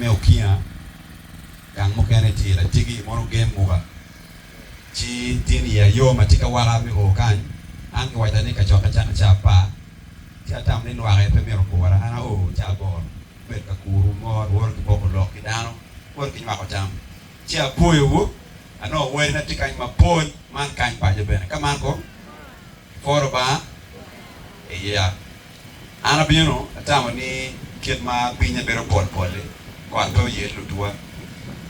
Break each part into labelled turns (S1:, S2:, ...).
S1: me Okinga, gang mukene tye i Latigi mono Gem Muka. Ci tin i ayo ma tye ka waka me o kany, an kiwacca ni kacokke cako ca apar, ci atamo ni lwake pe myero okura, an ao ca aboro, abedo ka kuru mot, woto ki boko lok ki dano, woto ki nywako tam. Ci apwoyowu, anongo wadina tye kany mapol, man kany paco bene. Ka man ko, ipworo Lubanga? Eya. An abino, atamo ni kit ma pinye bedo pol pol-li, kot pe oyel lutuwa.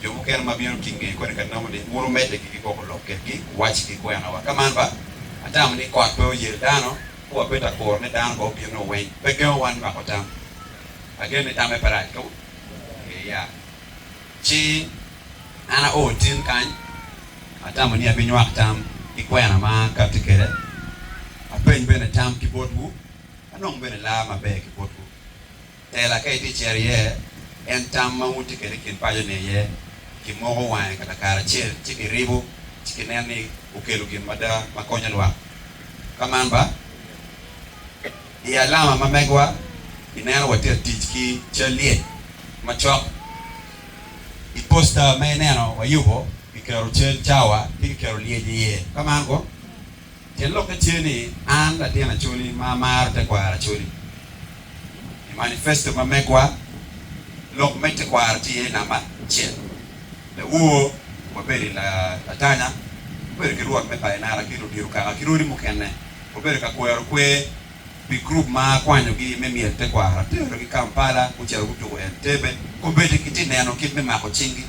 S1: Jo mukene ma bino ki i nge koni ka nongo ni wun wumedde ki kikoko lok kedgi, wuwacigi kwenawa. Ka man ba, atamo ni kot pe oyel dano, ka wabedo ka kuro ni dano ba obino weng, pe gengo wan nywako tam. Ageno ni tamme pe rac, ko? Eya. Ci an ao tin kany, atamo ni abinywak tam ki kwena ma akatti kwede, apeny bene tam ki botwu, anong bene laa maber ki botwu. Tela ka itye cito iye, en tam ma wun wutye kwede i kin paco-ni aye kimoko wange karacel ci kiribo ci kineno ni okelo gin mada ma konyo lwak. Ka man ba, i alama ma megwa ineno watye ka tic ki cal lyec macok. I posta ma ineno wayubo, kiketo cal cawa ki kiketo lyec iye. Ka man ko, tyen lokke tye ni an latin Acholi ma amaro tekwaro Acholi. I manifesto ma megwa, lok me tekwaro tye iye namba acel. Lawor wabedo i Latanya, wabedo ki rwot me Painara ki ludito kaka ki rwodi mukene. Wabedo ka kwero kwer pi gurup ma akwanyogi me myel tekwaro. Aterogi Kampala, gucito gutuko Entebbe. Kombeddi kitye neno kit me mako cinggi.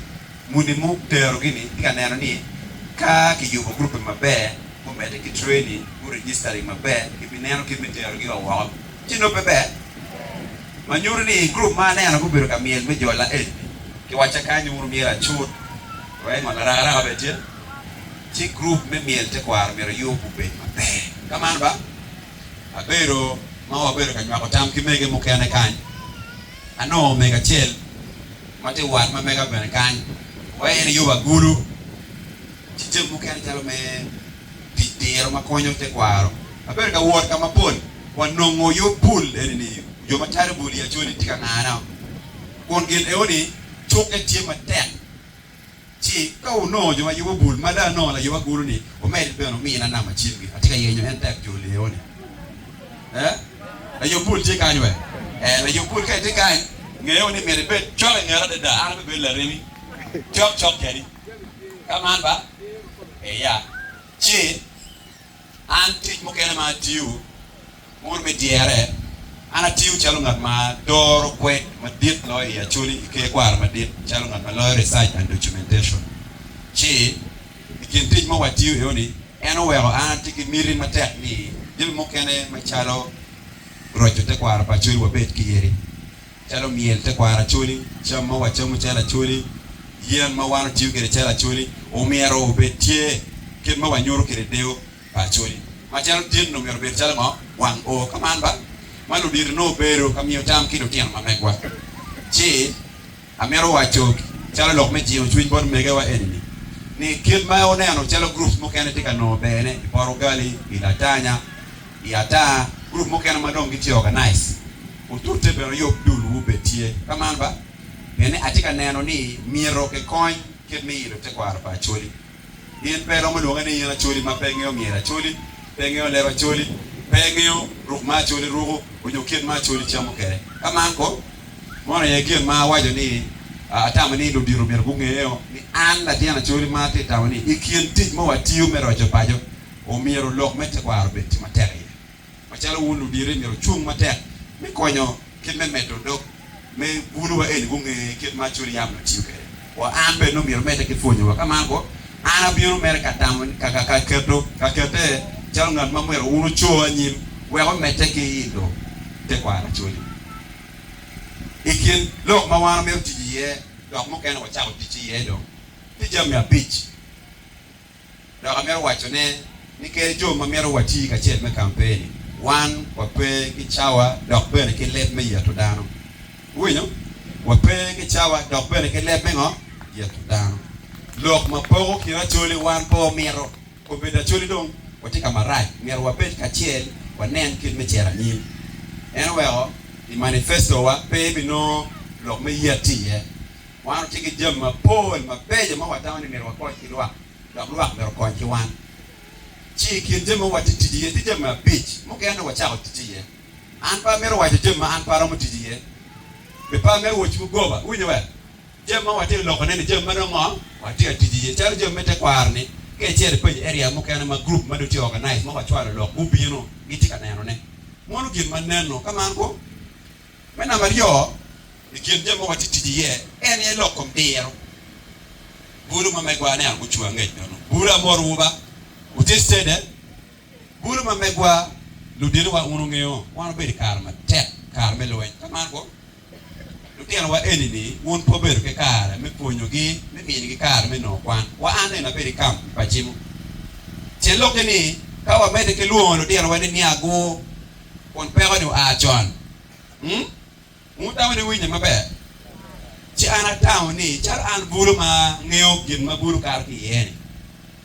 S1: Muni muterogi-ni tye ka neno ni ka kiyubo guruppe maber, gumedde ki training, gu-registering maber, kibineno kit me terogi wa woko. Ci nongo pe ber? Ma nyuto ni gurup ma aneno gubedo ka myel me jola eni, kiwacca kany wunu myel acut, wek ngo larakaraka bene tye? Ci gurup me myel tekwaro myero oyub obed maber. Ka man ba, abedo ma wabedo ka nywako tam ki mege mukene kany, anongo omego acel ma tye wat ma mega bene kany, wek en eyub agulu ci jami mukene calo me tic diro ma konyo tekwaro. Abedo ka wot ka mapol, wanongo yub bul eni-ni, jo ma calo bul i Acholi tye ka ngano kun gin eo-ni cukke tye matek. Ci ka wunongo jo ma yubo bul, ma dong anongo layub agulu-ni, wumed bene wumina namba cimgi. Atye ka yenyo en tek joli eo-ni. Eh, layub bul tye kany we? Eh, layub bul ka itye kany, ngeyo ni myero ibed cok i ngeta adada, an abibedo laremi cok cok kedi. Ka man ba? Eya. Ci an tic mukene ma atiyo mono me dyere, an atiyo calo ngat ma doro kwed madit loyo i Acholi i ker kwaro madit calo ngat ma loyo research and documentation. Ci i kin tic ma watiyo eno-ni, en oweko an atye ki miti matek ni jami mukene macalo roco tekwaro pa Acholi wabed ki yeri. Calo myel, tekwaro Acholi, cam ma wacamo calo Acholi, yen ma wan otiyo kwede calo Acholi, omyero obed tye kit ma wanyuto kwede deyo pa Acholi. Macalo tin omyero obed calo ngo? Wang oo. Ka man ba, ma ludito nongo obedo ka miyo tam ki lutino ma megwa. Ci amito waco calo lok me jingo cwiny bot megewa eni-ni, ni kit ma wuneno calo groups mukene tye ka nongo berne i Poto Gali, i Latanya, I ata, gurup mukene ma dong gitye organize, otute bene oyub dulwu obed tye. Ka man ba, pien ni atye ka neno ni myero kikony kit me ilo tekwaro pa Acholi. In pe iromo lwonge ni in Acholi ma pe ingeyo myel Acholi, pe ingeyo leb Acholi, pe ingeyo ruk ma Acholi ruko onyo kit ma Acholi camo kwede. Ka man ko, mono aye gin ma awaco ni atamo ni ludito myero gungeyo ni an latin Acholi ma atye tamo ni i kin tic ma watiyo me roco paco, Omyero lok me tekwaro obed tye matek iye. Macalo wun luditi, myero wucung matek me konyo kit me medo dog me buluwa eni gunge kit ma Acholi yam nongo tiyo kwede. Wa an bene nongo myero omedde ki pwonyowa. Ka man ko, an abino mere ka tamo, ka, ka, ka keto, ka kete calo ngat ma myero wun wuco anyim wek omedde ki ilo tekwaro Acholi. I kin lok ma wan wamito tic iye dok mukene wacako tic iye dong, tye jami abic. Dok amito wacone ni kadi jo ma mito wati kacel me kampen-ni, wan wape ki cawa dok bene ki leb me yeto dano. Iwinyo? Wape ki cawa dok bene ki leb me ngo? Yeto dano. Lok ma poko kin Acholi wan pe wamito. Obedo Acholi dong watye ka marac, myero wabed kacel wanen kit me cito anyim. En oweko i manifesto wa pe ibinongo lok me yet iye. Wan watye ki jami mapol mabeco ma watamo ni myero wakony ki lwak, dok lwak myero okony ki wan. Ci i kin jami ma watye tic iye tye jami abic, mukene dong wacako tic iye. An pe amito waco jami ma an pe aromo tic iye, be pe amito wocwu goba. Iwinyo wek? Jami ma watye ka lokone-ni jami ma dong ngo? Watye ka tic iye. Calo jami me tekwaro-ni, ka icito ipenyo area mukene ma gurup ma dong tye organize ma wacwalo lok gubino, gitye ka nenone. Mono gin ma neno ka man ko? Me namba aryo, i kin jami ma watye tic iye en aye lok kom diro. Bulu ma megwa aneno gucung angec nono. Bulu amorowu ba? Wutye steady? Bulu ma megwa, luditowa wun wungeyo, wan wabedo i kare matek, kare me lweny. Ka man ko? Lutinowa eni-ni, wun pe wubedo ki kare me pwonyogi, me minigi kare me nongo kwan. Wa an eni abedo i kamp i Pacimo. Tyen lokke ni, ka wamedde ki lwongo lutinowa ni niagu, kun peko-ni oa con, hmm? Wun wutamo ni winye maber? Ci an atamo ni, calo an bulu ma ngeyo gin ma bulu kato ki iye-ni,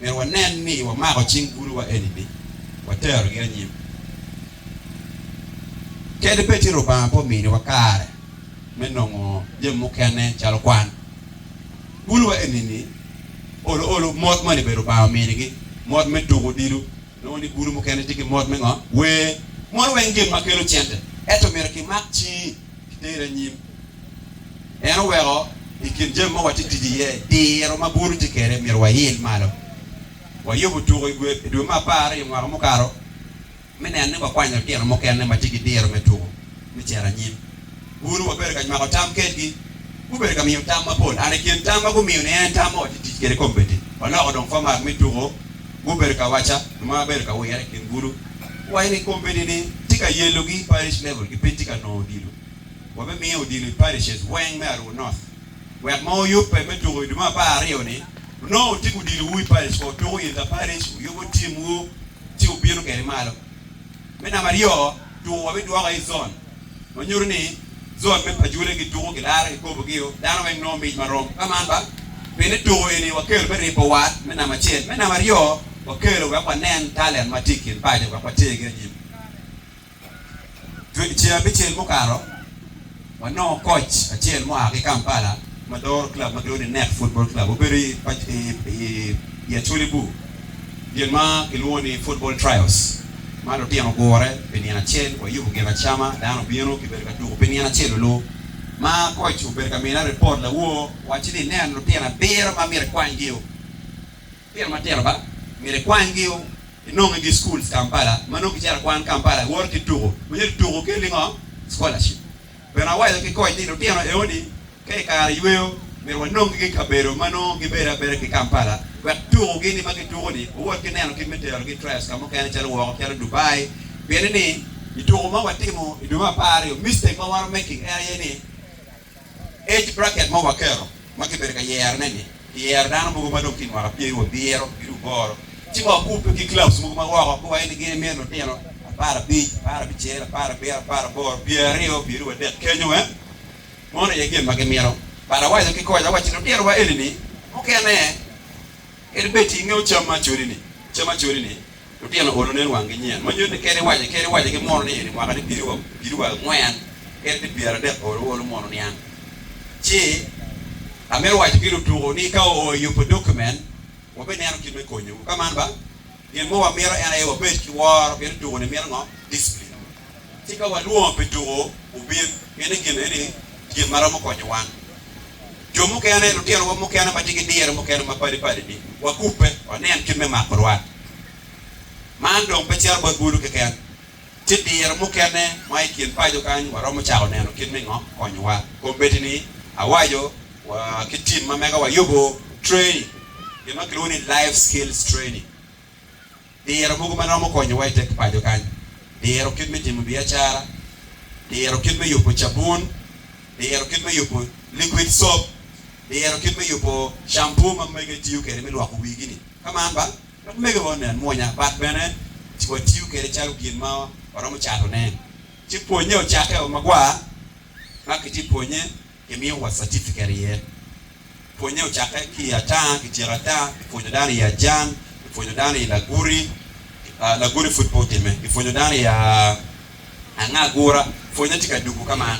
S1: myero wanen ni wamako cing buluwa eni-ni, waterogi anyim. Kadi bed ni Lubanga pe ominiwa kare me nongo jami mukene calo kwan, buluwa eni-ni olo olo mot moni bene Lubanga ominigi, mot me tuko odilo, nongo ni bulu mukene tye ki mot me ngo? Wer. Mono weng gin ma kelo cente, ento myero kimak cingi kiteri anyim. En oweko i kin jami ma watye tic iye, diro ma bulu tye kwede myero wail malo. Wayubo tuko i dwe me apar-ri i mwaka mukato me neno ni wakwanyo lutino mukene ma tye ki diro me tuko me cito anyim. Bulu wabedo ka nywako tam kedgi. Gubedo ka miyo tam mapol. And i kin tam ma gumiyo-ni en tam ma watye tic kwede kombeddi. Waloko dong format me tuko. Gubedo ka wacca ma abedo ka wire i kin bulu. Guwaco ni kombeddi-ni tye ka yelogi i parish level ki pe tye ka nongo odilo. Wabimiyo odilo i parishes weng me Aruu North wek ma wuyubbe me tuko i dwe me 12 ni onongo wutye ki odilowu i parish ka wutuko inter parish, wuyubo team wu ci wubino kwede malo. Me namba aryo, tuko wabidwoko i zone ma nyuto ni zone me Pajule gituko, gilaro, gikobo-gio, dano weng nongo mic marom. Ka man ba, pien ni tuko eni wakelo me ribo wat me namba acel. Me namba aryo, wakelo wek wanen talent ma tye i kin paco wek watergi anyim. Ceng abicel mukato, wanongo koc acel mua ki Kampala ma doro club ma kilwongo ni Nek Football Club. Obedo i Acholi Bur, gin ma kilwongo ni Football Trials ma lutino ogure pi nino acel. Wayubo gin acama, dano obino kibedo ka tuko pi nino acel olu. Ma koc obedo ka mina ripot lawor owacci ni inen lutino abiro ma myero ikwanygi-o. Lutino matino ba myero ikwanygi-o inongigi i schools Kampala ma nongo gicito kwan Kampala iwoto ki tuko ma nyuto tuko keli ngo? Scholarship. Bene awaco ki koc ni lutino eoni ka i kare yweyo myero wanonggi ki kabedo ma nongo gibedo abeda ki Kampala wek tuko gi ni ma gituko ni wawot ki neno kit me tero gi i trials ka mukene calo woko calo Dubai pienni ni i tuko ma watimo i dwe me apar-ri mistake ma wan wa making en aye ni Age bracket ma waketo ma kibedo ka yerone-ni, kiyero dano mogo ma dong tye i mwaka pyerabiro, pyeraboro, ci ma wakubbe ki clubs mogo ma woko guwaco ni gin gimito lutino aparabic, aparabicel, aparabiro, aparaboro, pyeraryo, pyerwadek kenyo eh. Mono aye gin ma gimito. But awaco ki koca awacci lutinowa eni-ni mukene kadi bed ci ingeyo cam ma acoli-ni, cam acoli-ni Lutino olo nen wanggi nyen, ma nyuto ni kadi iwaco kadi iwaco ki muno ni eni mwaka ni piru wa angwen kadi tye pyeradek olo olo muno niang. Ci amito waco ki lutuku ni ka oo i yubo document wabineno kit me konyowu. Ka man ba, gin ma wamito en aye wabed ki woro pien tuku ni mito ngo? Discipline. Ci ka walwongo pi tuku wubin pien ni gin eni gin ma romo konyo wan. Jo mukene, lutinowa mukene ma tye ki diro mukene mapadi padi-ni, wakubbe wanen kit me mako rwat. Man dong pe cito bot bulu keken. Tye diro mukene ma i kin paco kany waromo cako neno kit me ngo konyowa. Kombeddi-ni awaco wa ki tim ma mega wayubo training, gin ma kilwongo ni life skills training. Diro mogo ma romo konyowa i te paco kany, diro kit me timo biacara, diro kit me yubo cabun, diro kit me yubo liquid soap, diro kit me yubo shampoo ma mege tiyo kwede me lwoko wigi-ni. Ka man ba, wek megewa onen mwonya, but bene watiyo kwede calo gin ma waromo catone. Ci pwonye ocakke o magwar ma kitye pwonye kimiyo wa certificate iye. Pwonye ocakke ki i ata, kityeko ata, kipwonyo dano i Ajan, kipwonyo dano i Laguri, Laguri pud pe otimme, kipwonyo dano i Angagura, pwonye tye ka dugo ka man.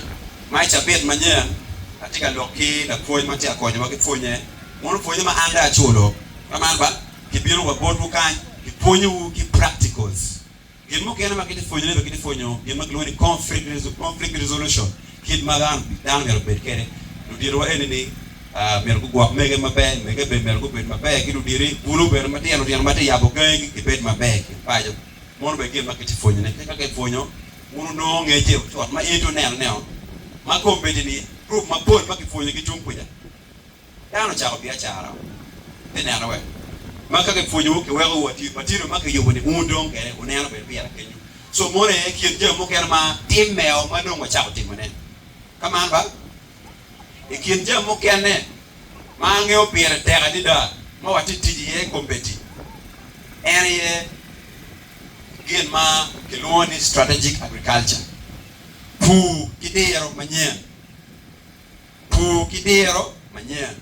S1: Ma i cabit manyen. Atye ka lok ki lapwony ma tye ka konyowa ki pwonye. Mono pwonye ma an dong aculo. Ka man ba, kibino wa botwu kany, kipwonyowu ki practicals. Gin mukene ma kitye pwonyone bene kitye pwonyo gin ma kilwongo ni conflict resolution, kit ma dano myero obed kwede. Luditowa eni-ni myero gugwok mege maber, mege bene myero gubed maber ki luditi, bulu bene matino tino ma tye yabo gangigi gibed maber i kin paco. Mono bene gin ma kitye pwonyone. Ka kipwonyo, wun wunongo ngecce cut ma in itye nenone ma kombeddi-ni gurup mapol ma kipwonyogi tung kuca. Dano ocako biacara me neno wek ma ka kipwonyowu kiwekowu matino ma kiyubo ni wun wudong kwede wuneno bene pire kenyu. Co mono aye kin jami mukene ma timmeo ma dong wacako timone. Ka man ba, i kin jami mukene ma angeyo pire tek adada ma watye tic iye kombeddi en aye gin ma kilwongo ni strategic agriculture, pur ki diro manyen. Pur ki diro manyen.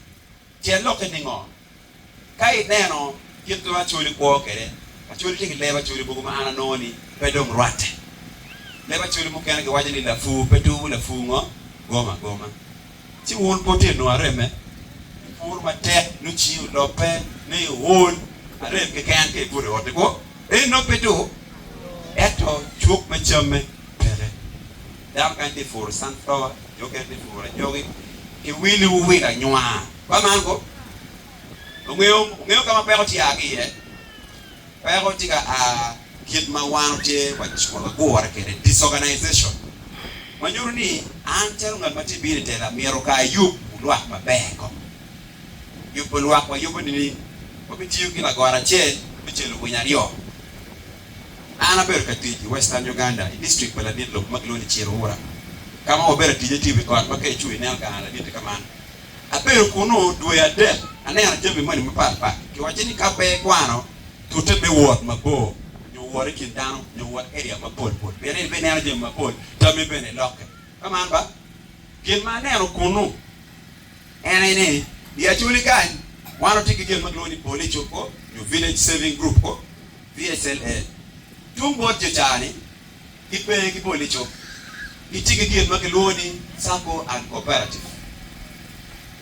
S1: Tyen lokke ningo? Ka ineno kit ma Acholi kwo kwede, Acholi tye ki leb Acholi mogo ma an anongo ni pe dong rwatte. Leb Acholi mukene giwaco ni lapur pe tubo lapur ngo? Gom agoma. Ci wun pe wutye nongo aremme? Ipuro matek nongo cingi olobbe nongo iol arem keken ka ibuto i ot-ti kwo? Eni nongo pe tur ento cuk me camme peke. Dano kany tye puro sunflower, jo okene tye puro anyogi, ki wiliwu wil anywar. Ka man ko, wungeyo, wungeyo ka ma peko tye a ki iye? Peko tye ka a kit ma wan watye wagure kwede, disorganization, ma nyuto ni an calo ngat ma tye bino i tela myero ka ayub lwak maber kong. Yubo lwak wayubo ni wabitiyo ki lagoro acel me celo winyo aryo. An abedo ka tic i Western Uganda i distrik pa ladit lobo ma kilwongo ni Kiruhura, ka ma wabedo ka ticce tye i wi got ma ka icung ineno gang laditte ka man. Abedo kunnu dwe adek, aneno jami moni mapat pat. Kiwacci ni ka pe ikwano, tute me wot mabor nyo wot i kin dano nyo wot area mapol pol pien ibineno jami mapol, tammi bene lokke. Ka man ba, gin ma aneno kunnu en aye ni i Acholi kany wan watye ki gin ma kilwongo ni Bolico ko nyo Village Saving Group ko. VSLA, Tung bot jo ca-ni, gipe ki bol i cuk. Gitye ki gin ma kilwongo ni Sacco and Cooperative.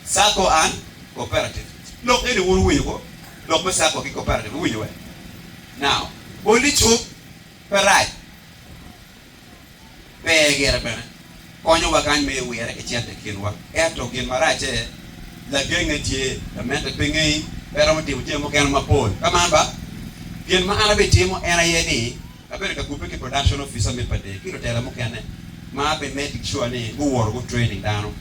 S1: Sacco and Cooperative. Lok eni wun wuwinyo ko? Lok me Sacco ki Cooperative wuwinyo we? Now, bol i cuk pe rac. Ber gire bene konyowa kany me wire ki cente i kinwa. Ento gin maracce, lagenge tye, gamente pe ngeyi, pe romo timo jami mukene mapol. Ka man ba, gin ma an abitimo en aye ni abedo ka kubbe ki production officer me Padee ki lutela mukene ma abi making sure ni guwoto gu training dano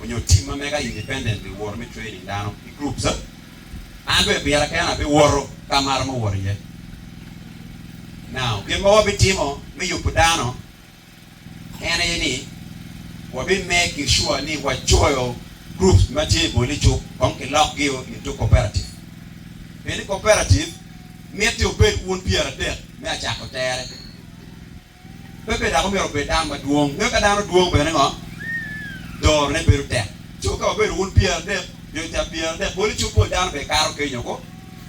S1: onyo team ma mega independently woto me training dano ki groups. An bene pira kena abiwoto ka ma aromo wot iye. Now, gin ma wabitimo me yubo dano en aye ni wabi making sure ni wacoyo groups ma tye i bol icuk kong kilokgi into cooperative. Pien ni cooperative miti obed wun pyeradek me acako tere. Pe bene dok omyero obed dano madwong. Nyo ka dano dwong bene ngo? Dorone bedo tek. Co ka wabedo wun pyeradek nyo ca pyeradek, bol icub pol dano bene kato kenyo ko.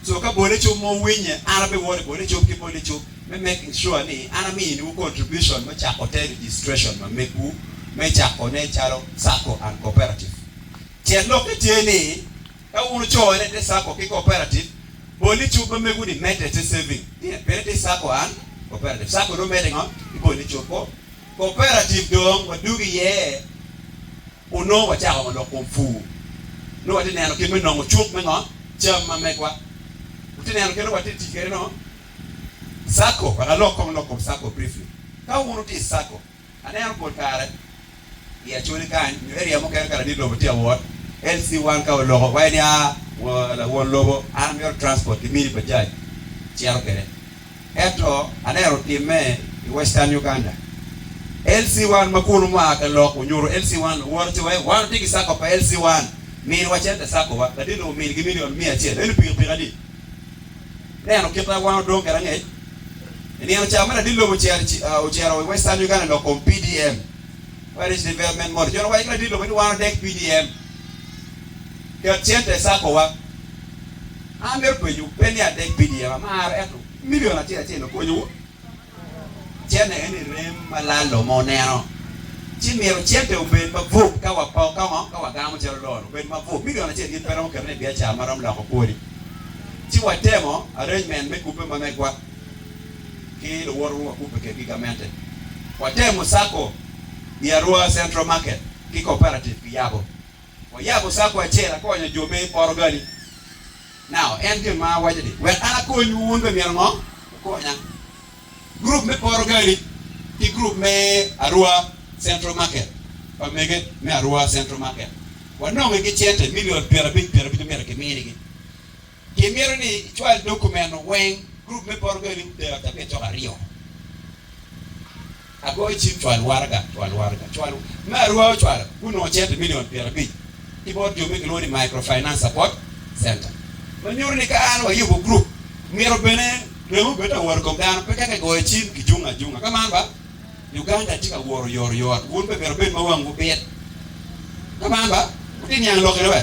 S1: Co ka bol icub mo winye, an abiwoto i bol icub ki bol icub me making sure ni an aminiwu contribution me cako te registration ma megwu me cako ne calo Sacco and Cooperative. Tyen lokke tye ni Ka wun wucone te Sacco ki Cooperative, bol icub ma megu ni medde te saving. Pien tye Sacco and Cooperative. Sacco dong medde ngo? Ki bol icub ko. Cooperative dong wadugo iye onongo wacako ngo lok kom pur. Nongo watye neno kit me nongo cuk me ngo? Cam ma megwa. Watye neno kit ma watye tic kwede no? Sacco, wek alok kong lok kom Sacco briefly. Ka wun wutye i Sacco, Aneno pol kare i Acholi kany nyo area mukene ka ladit lobo tye awot, LC one ka oloko waci ni aa won lobo an amito transport ki mini bajaj cito kwede. Ento aneno otimme i Western Uganda. LC one ma kunu mua ka lok onyuto LC one luwote ci waci wan watye ki sacco pa LC one miniwa cente sacco wa. Ladit lobo ominigi million miya acel eni pikipiki adi? Neno kit ma wan odong kwede angec. I nino ca ma ladit lobo ocito i Western Uganda lok kom PDM, Parish Development Model, jo owaco ki ladit lobo ni wan odek PDM, ket cente i cako wa. An amito penyo pe ni adek PDM, amaro ento million acel acel okonyowu? Cente eni rem ma lalo ma oneno. Ci myero cente obed mabup ka wa ka ngo ka wagamo calo loan obed mabup. Milion acel in pe romo ketone i biacara ma romo loko kwoni. Ci watemo arrangement me kubbe ma megwa ki luwotwa wakubbe kedgi gamente. Watemo sacco i Arua Central Market ki cooperative kiyabo. Wayabo sacco acel akonyo jo me poto gali. Now en gin ma awaco ni wek an akonywu wun bene myero ngo? Wukonya. Gurup me poto gali ki gurup me Arua Central Market pa mege me Arua Central Market wanonge ki cente milion 50 50 omyero kiminigi. Kimito ni icwal dokumen weng gurup me poto gali otero cabit cok aryo. Agoyo cim cwal waraga, cwal waraga, cwal me Arua ocwalo gunongo cente milion 50 ki bot jo me kilwongo ni Micro Finance Support Center ma nyuto ni ka an wayubo gurup myero bene Remo bed awot i kom dano pe ka kigoyo cim kijungo ajunga. Ka man ba, Uganda tye ka wot oyotoyot, wun bene myero wubed ma wangwu bit. Ka man ba, wutye niang lok eni we?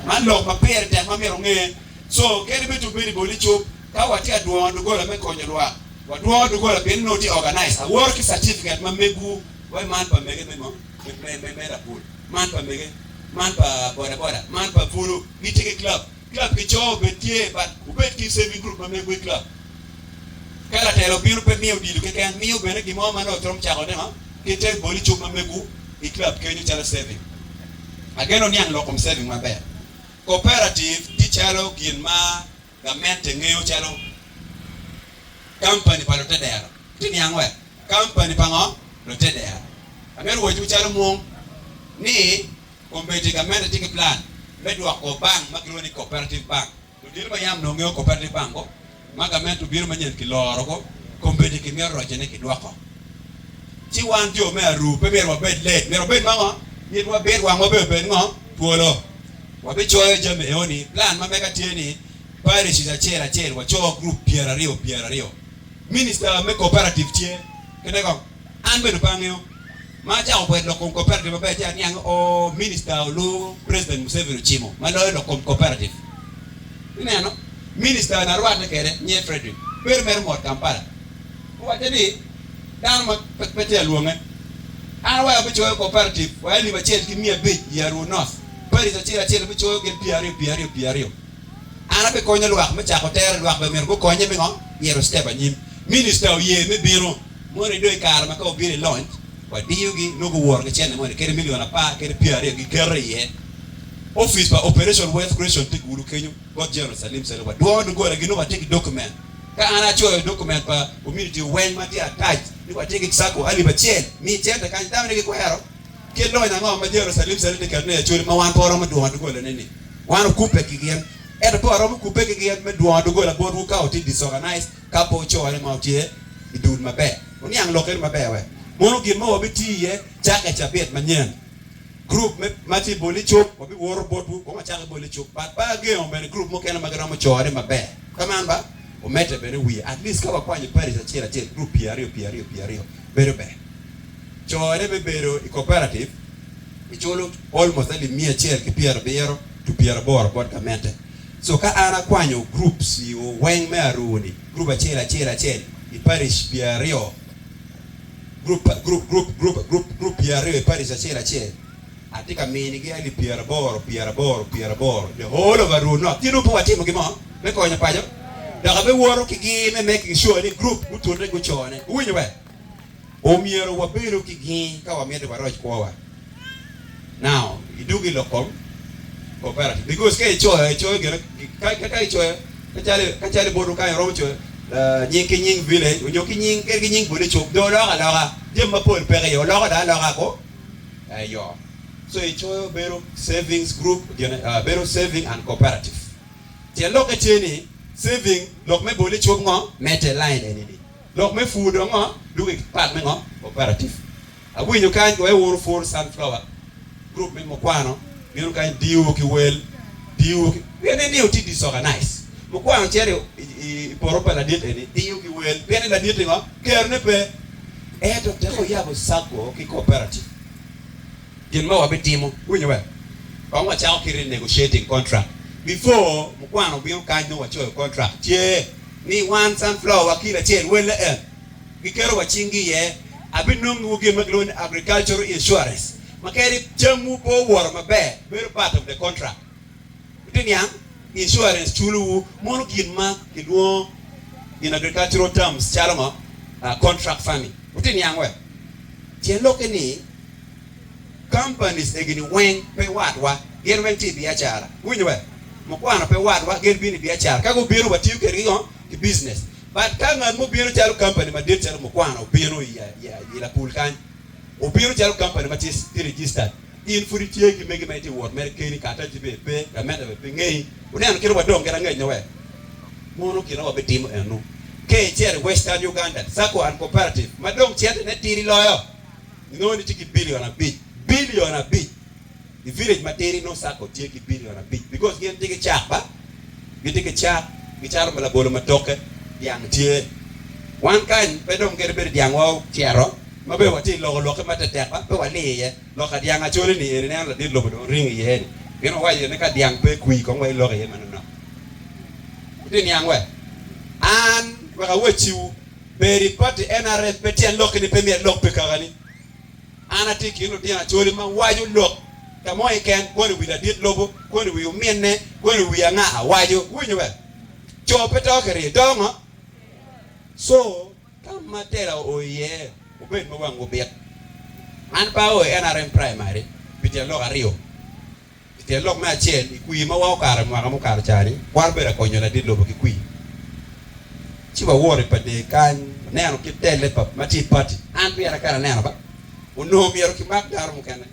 S1: Man lok ma pire tek ma myero wunge. So, kadi bed wubedo i bol icub, ka watye ka dwongo doggola me konyo lwak, wadwongo doggola pien ni nongo tye organized. Awoto ki certificate ma megwu, wai man pa mege me ngo? Me, me, me labul, man pa mege, man pa boda boda, man pa bulu, gitye ki club. Club ki coo obed tye but wubed ki saving group ma megwu i club. Ka latela obino pe miyo odilo keken, miyo bene gin mo ma nongo kiromo cako ne ki te bol i cuk ma megwu i club kenyo calo saving. Ageno niang lok kom saving maber. Cooperative tye calo gin ma gamente ngeyo calo company pa lutedero. Itye niang we? Company pa ngo? Lutedero. Amito wacwu calo mung ni Kombeddi gamente tye ki plan me dwoko bank ma kilwongo ni Cooperative Bank. Ludito ma yam nongo ngeyo Cooperative Bank go, ma gamente obino manyen kiloro go, kombeddi kimito rocone kidwoko. Ci wan jo me Aruu pe myero wabed late, myero wabed ma ngo? Myero wabed wangwa bene obed ngo? Twolo. Wabicoyo jami eoni, plan ma mega tye ni parishes acel acel waco group pyeraryo pyeraryo. Minister me cooperative tye kene kong? An bene pe angeyo. Ma acako pwed lok kom cooperative maber ci aniang ni oo minister olu president Museveni ocimo ma loyo lok kom cooperative. Ineno? Minister na arwatte kede nyinge Fredrick bedo mere mot Kampala. Owacca ni dano ma pe tye alwonge. An awayo abicoyo cooperative wa alip acel ki miya abic i Aruu North. Parish acel acel abicoyo gin pyeraryo pyeraryo pyeraryo. An abikonyo lwak me cako tere lwak bene myero gukonye me ngo? Ito step anyim. Minister oye me bino. Moni dong i kare ma ka obino i lonc, wadiyogi nongo guworo ki cente moni kadi milion apar kadi pyeraryo giketo iye. Opic pa Operation Wealth Creation tye gulu kenyo bot General Salim Saleh. Wadwongo dogolagi nongo watye ki document. Ka an acoyo document pa community weng ma tye attached ni watye ki sacco alip acel mi cente kany itamo ni gikwero? Kit lony ango ma General Salim Saleh tye ketone i Acholi ma wan pe waromo dwongo dogolane ni? Wan okubbe ki gin ento pe waromo kubbe ki gin me dwongo dogola botwu ka wutye disorganized. Ka pe wucore ma wutye i dul maber, wuniang lok eni maber wek mono gin mo wabitiyo iye cakke i cabit manyen. Gurup me ma tye i bol icuk wabiwoto botwu kong wacako i bol icuk but pe agengo bene gurup mukene ma giromo core maber ka man ba omedde bene wiye at least ka wakwanyo parish acel acel gurup pyeraryo pyeraryo pyeraryo bedo ber. Core me bedo i cooperative iculo almost alip miya acel ki pyerabiro to pyeraboro bot gamente. So ka an akwanyo groups i weng me Aruu ni, group acel acel acel i parish pyeraryo, group group group group group group pyeraryo i parish acel acel, atye ka minigi alip pyeraboro pyeraboro pyeraboro the whole of Aruu North. Tye nongo pe watimo gin mo me konyo paco? Dok abiwoto ki gi me making sure ni group gutute gucone. Wuwinyo be? Omyero wabedu ki gin ka wamito waroc kwowa. Now, idwogo i lok kom cooperative because ka icoyo, icoyo gire, ka, ka, ka icoyo, ka calo, ka calo i botwu kany iromo coyo uh, nying ki nying village onyo ki nying, kadi ki nying boli cuk, dong oloko aloka, jami mapol peke iye, oloko dong aloka ko eyo. So icoyo bedo savings group, gine, uh, bedo saving and cooperative. Tyen lokke tye ni saving lok me boli cuk ngo? Medde line eni ni. Lok me pur dong ngo? Dwogo i part me ngo? Cooperative. Awinyo kany wai wunu pur sunflower group me mukwano bino kany diyo ki wel diyo ki pien ni niyo tye disorganize mukwano cito i poto pa ladit eni diyo ki wel pien ni ladit ni ngo kero ne pe ento tek oyabo sacco ki cooperative gin ma wabitimo iwinyo be kong wacako ki renegotiating contract before mukwano obino kany nongo wacoyo contract tye ni wan sunflower wa kilo acel welle en. Giketo wa cinggi iye. Abinongiwu gin ma kilwongo ni agricultural insurance ma kadi camwu pe owoto maber bedo part of the contract. Itye niang? Insurance culowu mono gin ma kilwongo in agricultural terms calo ngo? Contract farming. Wutye niang we? Tyen lokke ni companies egini weng pe watwa, gin weng tye i biacara. Iwinyo we? Mukwano pe watwa, gin bino i biacara. Ka gubino watiyo kedgi ngo? Ki business. But ka ngat mo obino calo company madit calo mukwano obino i lapul kany, obino calo company ma tye registered, in pud itye ki megi ma itye wot mere keni, karataci bene pe, gamente bene pe ngeyi. Wuneno kit ma wadong kede angec nyo we? Mono gin ma wabitimo eno. Ka icito i Western Uganda Sacco and Cooperative ma dong centene tidi loyo, inongo ni tye ki billion abic, billion abic! I village matidi nongo Sacco tye ki billion abic because gin tye ki cak ba, gitye ki cak, gicato ma labolo matoke, dyang tye. Wan kany pe dong kadi bed dyangwa ocito ma bene watye loko lokke ma tetek ba pe waliyo iye. Lok ka dyang Acholi ni eni ineno ladit lobo dong ringo iye ni pien wawaco iye ni ka dyang pe kwir kong wa iloko iye manonok. Itye niang we? An wek awacciwu, bedo i party NRM pe tyen lokki ni pe myero ilok pi kakani. An atye i kin lutino Acholi ma waco lok ka mo keken, kono i wi ladit lobo, kono i wi ominne, kono i wi anga, awaco. Iwinyo be? Co pe to kiryeyo, to ngo? So, ka ma tela oo iye, wubed ma wangwu bit. An pe ao i NRM primary pi tyen lok aryo. Pi tyen lok me acel, i kwir ma wa okato i mwaka mukato ca-ni, wan obedo ka konyo ladit lobo ki kwir. Ci wawoto i pa dee kany, waneno kit telle pa ma tye i pati. An pira kara aneno ba, onongo myero kimak dano mukene.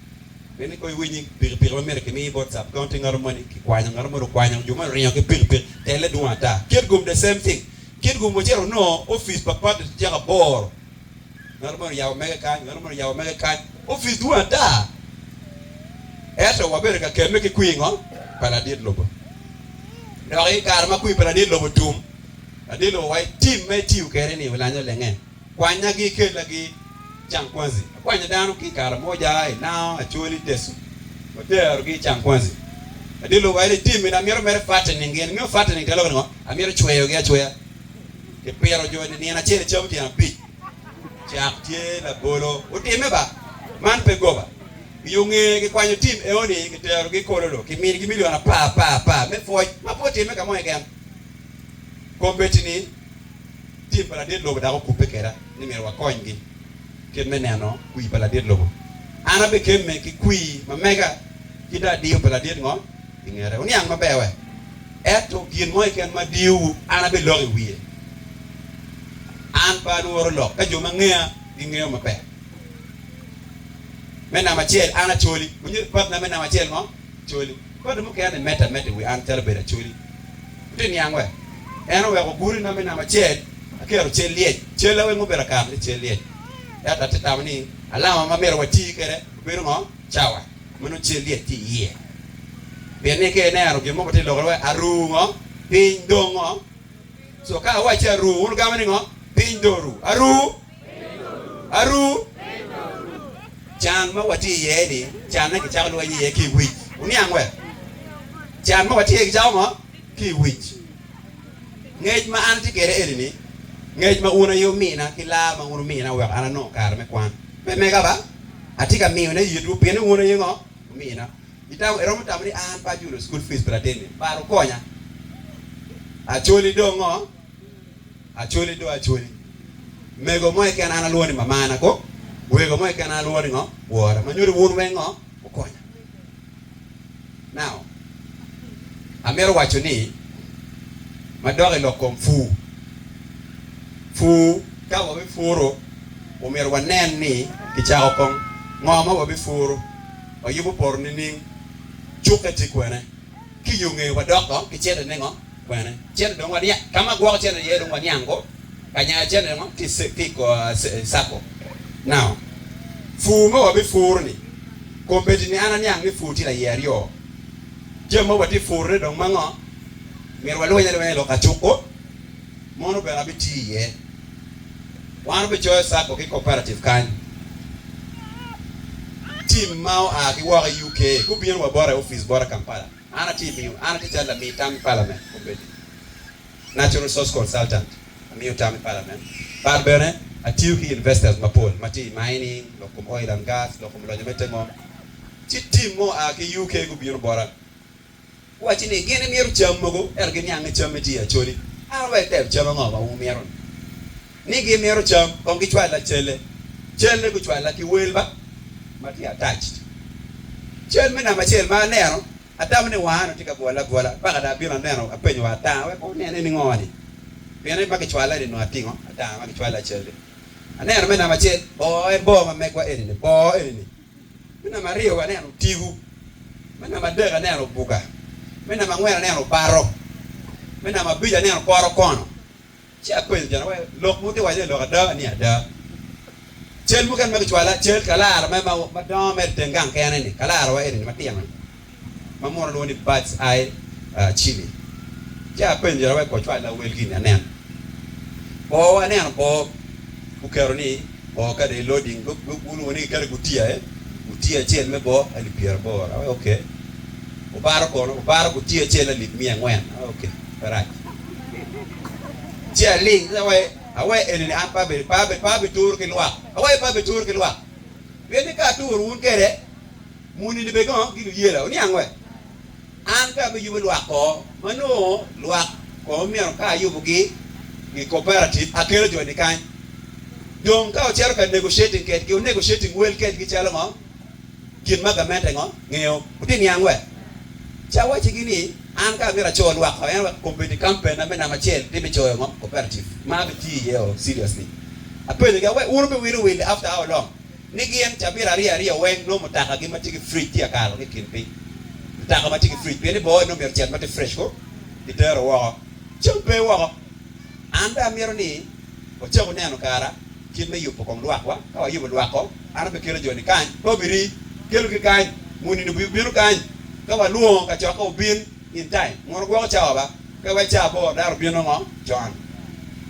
S1: Pien ni kong iwiny pikipiki ma myero kimi bot sub county ngat moni kikwanyo, ngat moni okwanyo, jo moni oringo ki pikipiki, telle dwong ata. Kitgum the same thing. Kitgum wacito onongo opic pa pati tyeko aboro. Ngat moni oyabo mege kany, ngat moni oyabo mege kany. Opic dwong ata. Ento wabedo ka kemme ki kwir ngo? Pa ladit lobo. Dok i kare ma kwir pa ladit lobo otum, ladit lobo owaco tim ma itiyo kwede-ni olanyo lenge. Kwanyagi ikellagi Cangkwanzi. Akwanyo dano ki i Karamoja, i Lango, Acholi, Teso. Waterogi i Cangkwanzi. Ladit lobo owaco ni tim eni amito mere fattening gin. Ingeyo fattening te loko ni ngo? Amito cweyogi acweya. Kipito jo-ni nino acel icamo tyen abic. Cak tye labolo. Otimme ba. Man pe goba. I yo ngeye kikwanyo tim eoni kiterogi i Kololo kiminigi milion apar apar apar me pwoc ma pe otimme ka mo keken. Kombeddi-ni tim pa ladit lobo dok okubbe kweda ni myero wakonygi kit me neno kwir pa ladit lobo. An abikemme ki kwir ma mega ki dong adiyo pa ladit ngo i ngete. Wuniang maber we? Ento gin mo keken ma diyowu an abiloko i wiye. An pe alworo lok ka jo ma ngeya gingeyo maber. Me namba acel, an Acholi. Wunyuto partna me namba acel ngo? Acholi. Party mukene ni medde ameda i wi an calo obedo Acholi. Wutye niang we? En oweko gurina me namba acel, aketo cal lyec. Calla weng obedo akano ni cal lyec. Ento atye tamo ni alama ma myero wati kwede obedo ngo? Cawa ma nongo cal lyec tye iye. Pien ni ka ineno gin mo ma tye loko we aru ngo? Piny dong ngo? So ka awacci aru, wun wugamo ni ngo? Piny dong oru. Aru? Aru? Can ma watye iye-ni, canne kicako lweny iye ki i wic. Wuniang we? Can ma watye iye kicako ngo? Ki i wic. Ngec ma an atye kwede eni-ni, ngec ma wun aye wumina ki laa ma wun wumina oweko an anongo kare me kwan. Pe mega ba? Atye ka miyone itwu pien ni wun aye ngo? Wumina. Itamo, iromo tamo ni an pe aculo school fees pi latinni, but wukonya. Acholi dong ngo? Acholi do acholi. Mego mo keken an alwongo ni mamana ko, wego mo keken an alwongo ni ngo? Wora. Ma nyuto wun weng ngo? Wukonya. Now, amito waco ni, madok i lok kom pur, pur ka wabipuro, omyero wanen ni kicako kong ngo ma wabipuro, wayubo poto nining, cukke tye kwene, ki yo nge wadok ki cente ne ngo kwene. Cente dong waniang ka ma gwoko cente iye dong waniang ko ka nyayo cente ngo ki i cako. Now, pur ma wabipuro ni kombeddi ni an aniang ni pur tye laiye aryo. Jami ma watye puro ne dong ma ngo myero walweny alwenya i lok acuko mono bene abitiyo iye. Wan wabicoyo sacco ki cooperative kany. Team ma oa ki woko i UK gubino wa bota i office bota Kampala. An atye miyo, an atye calo lami tam i parliament kombeddi, Natural Resource Consultant, amiyo tam i parliament but bene. Atiyo ki investors mapol ma tye i mining, lok kom oil and gas, lok kom lonyo me te ngom. Ci team mo oa ki UK gubino bota. Guwacci ni gin gimito cam mogo ento giniang ni camme tye i Acholi. An wek tek cam ango ma wumito ni? Ni gimito cam, kong gicwalla calle. Calle gucwalla ki wel ba ma tye attached. Cal me namba acel ma aneno, atamo ni wanga nongo tye ka bwola abwola. Paka dong abino aneno, apenyo wa atanga wek kong onene ni ngo ni. Pien ma kicwalla ni nongo atingo atanga ma kicwalla calle. Aneno me namba acel, boo en boo ma megwa eni ni, boo eni ni. Me namba aryo aneno otigo, me namba adek aneno obuga, me namba angwen aneno obato, me namba abic aneno pot okono. Ci apenyo jona wek lok ma wutye ka wacone lok ada? Ni ada. Cal mukene ma kicwala, cal kalara me ma dongo mere i teng gang kene ni, kalara wa eni ni matino ni, ma muno lwongo ni bird's eye chili. Ci apenyo jona wek ocwala wel gini anen. Boo aneno boo guketo ni boo ka dong i loading gulwongo ni giketo i gutiya eh, gutiya acel me boo alip pyeraboro. Awaco ok. Obaro kono obaro gutiya acel alip miya angwen. Awaco ok pe rac. Ci aling awaco awaco eni ni an pe abedo pe abituro ki lwak. Awaco pe abituro ki lwak pien ni ka aturo wun kwede muni ni bene ngo giluyela. Wuniang we? An pe abiyubo lwak ko ma nongo lwak ko myero ka ayubogi i cooperative akelo jo-ni kany. Dong ka wucito ka negotiating kedgi, wu negotiating wel kedgi calo ngo? Gin ma gamente ngo? Ngeyo. Wutye niang we? Ci awaccigi ni an ka amito aco lwak ko en wek kombeddi kampen na me namba acel tye me coyo ngo? Cooperative ma abitiyo iye o seriously. Apenyogi awe wun wubiwilo wil after how long? Ni gin cabit aryo aryo weng nongo mutoka gi ma tye ki fridge tye ka kalo ki i kin piny. Mutoka ma tye ki fridge pien ni boo nongo myero ocit ma tye fresh ko kitero woko. Cam pe woko. An bene amito ni wacaku neno kara kit me yubo kong lwakwa. Ka wayubo lwakko, an abikelo jo-ni kany. Pe obiri kelogi kany, muni-ni obibino kany. Ka walwongo kacokke obin in time. Mono gwoko cawa ba? Ka iwaco cawa aboro dano obino ngo? Con.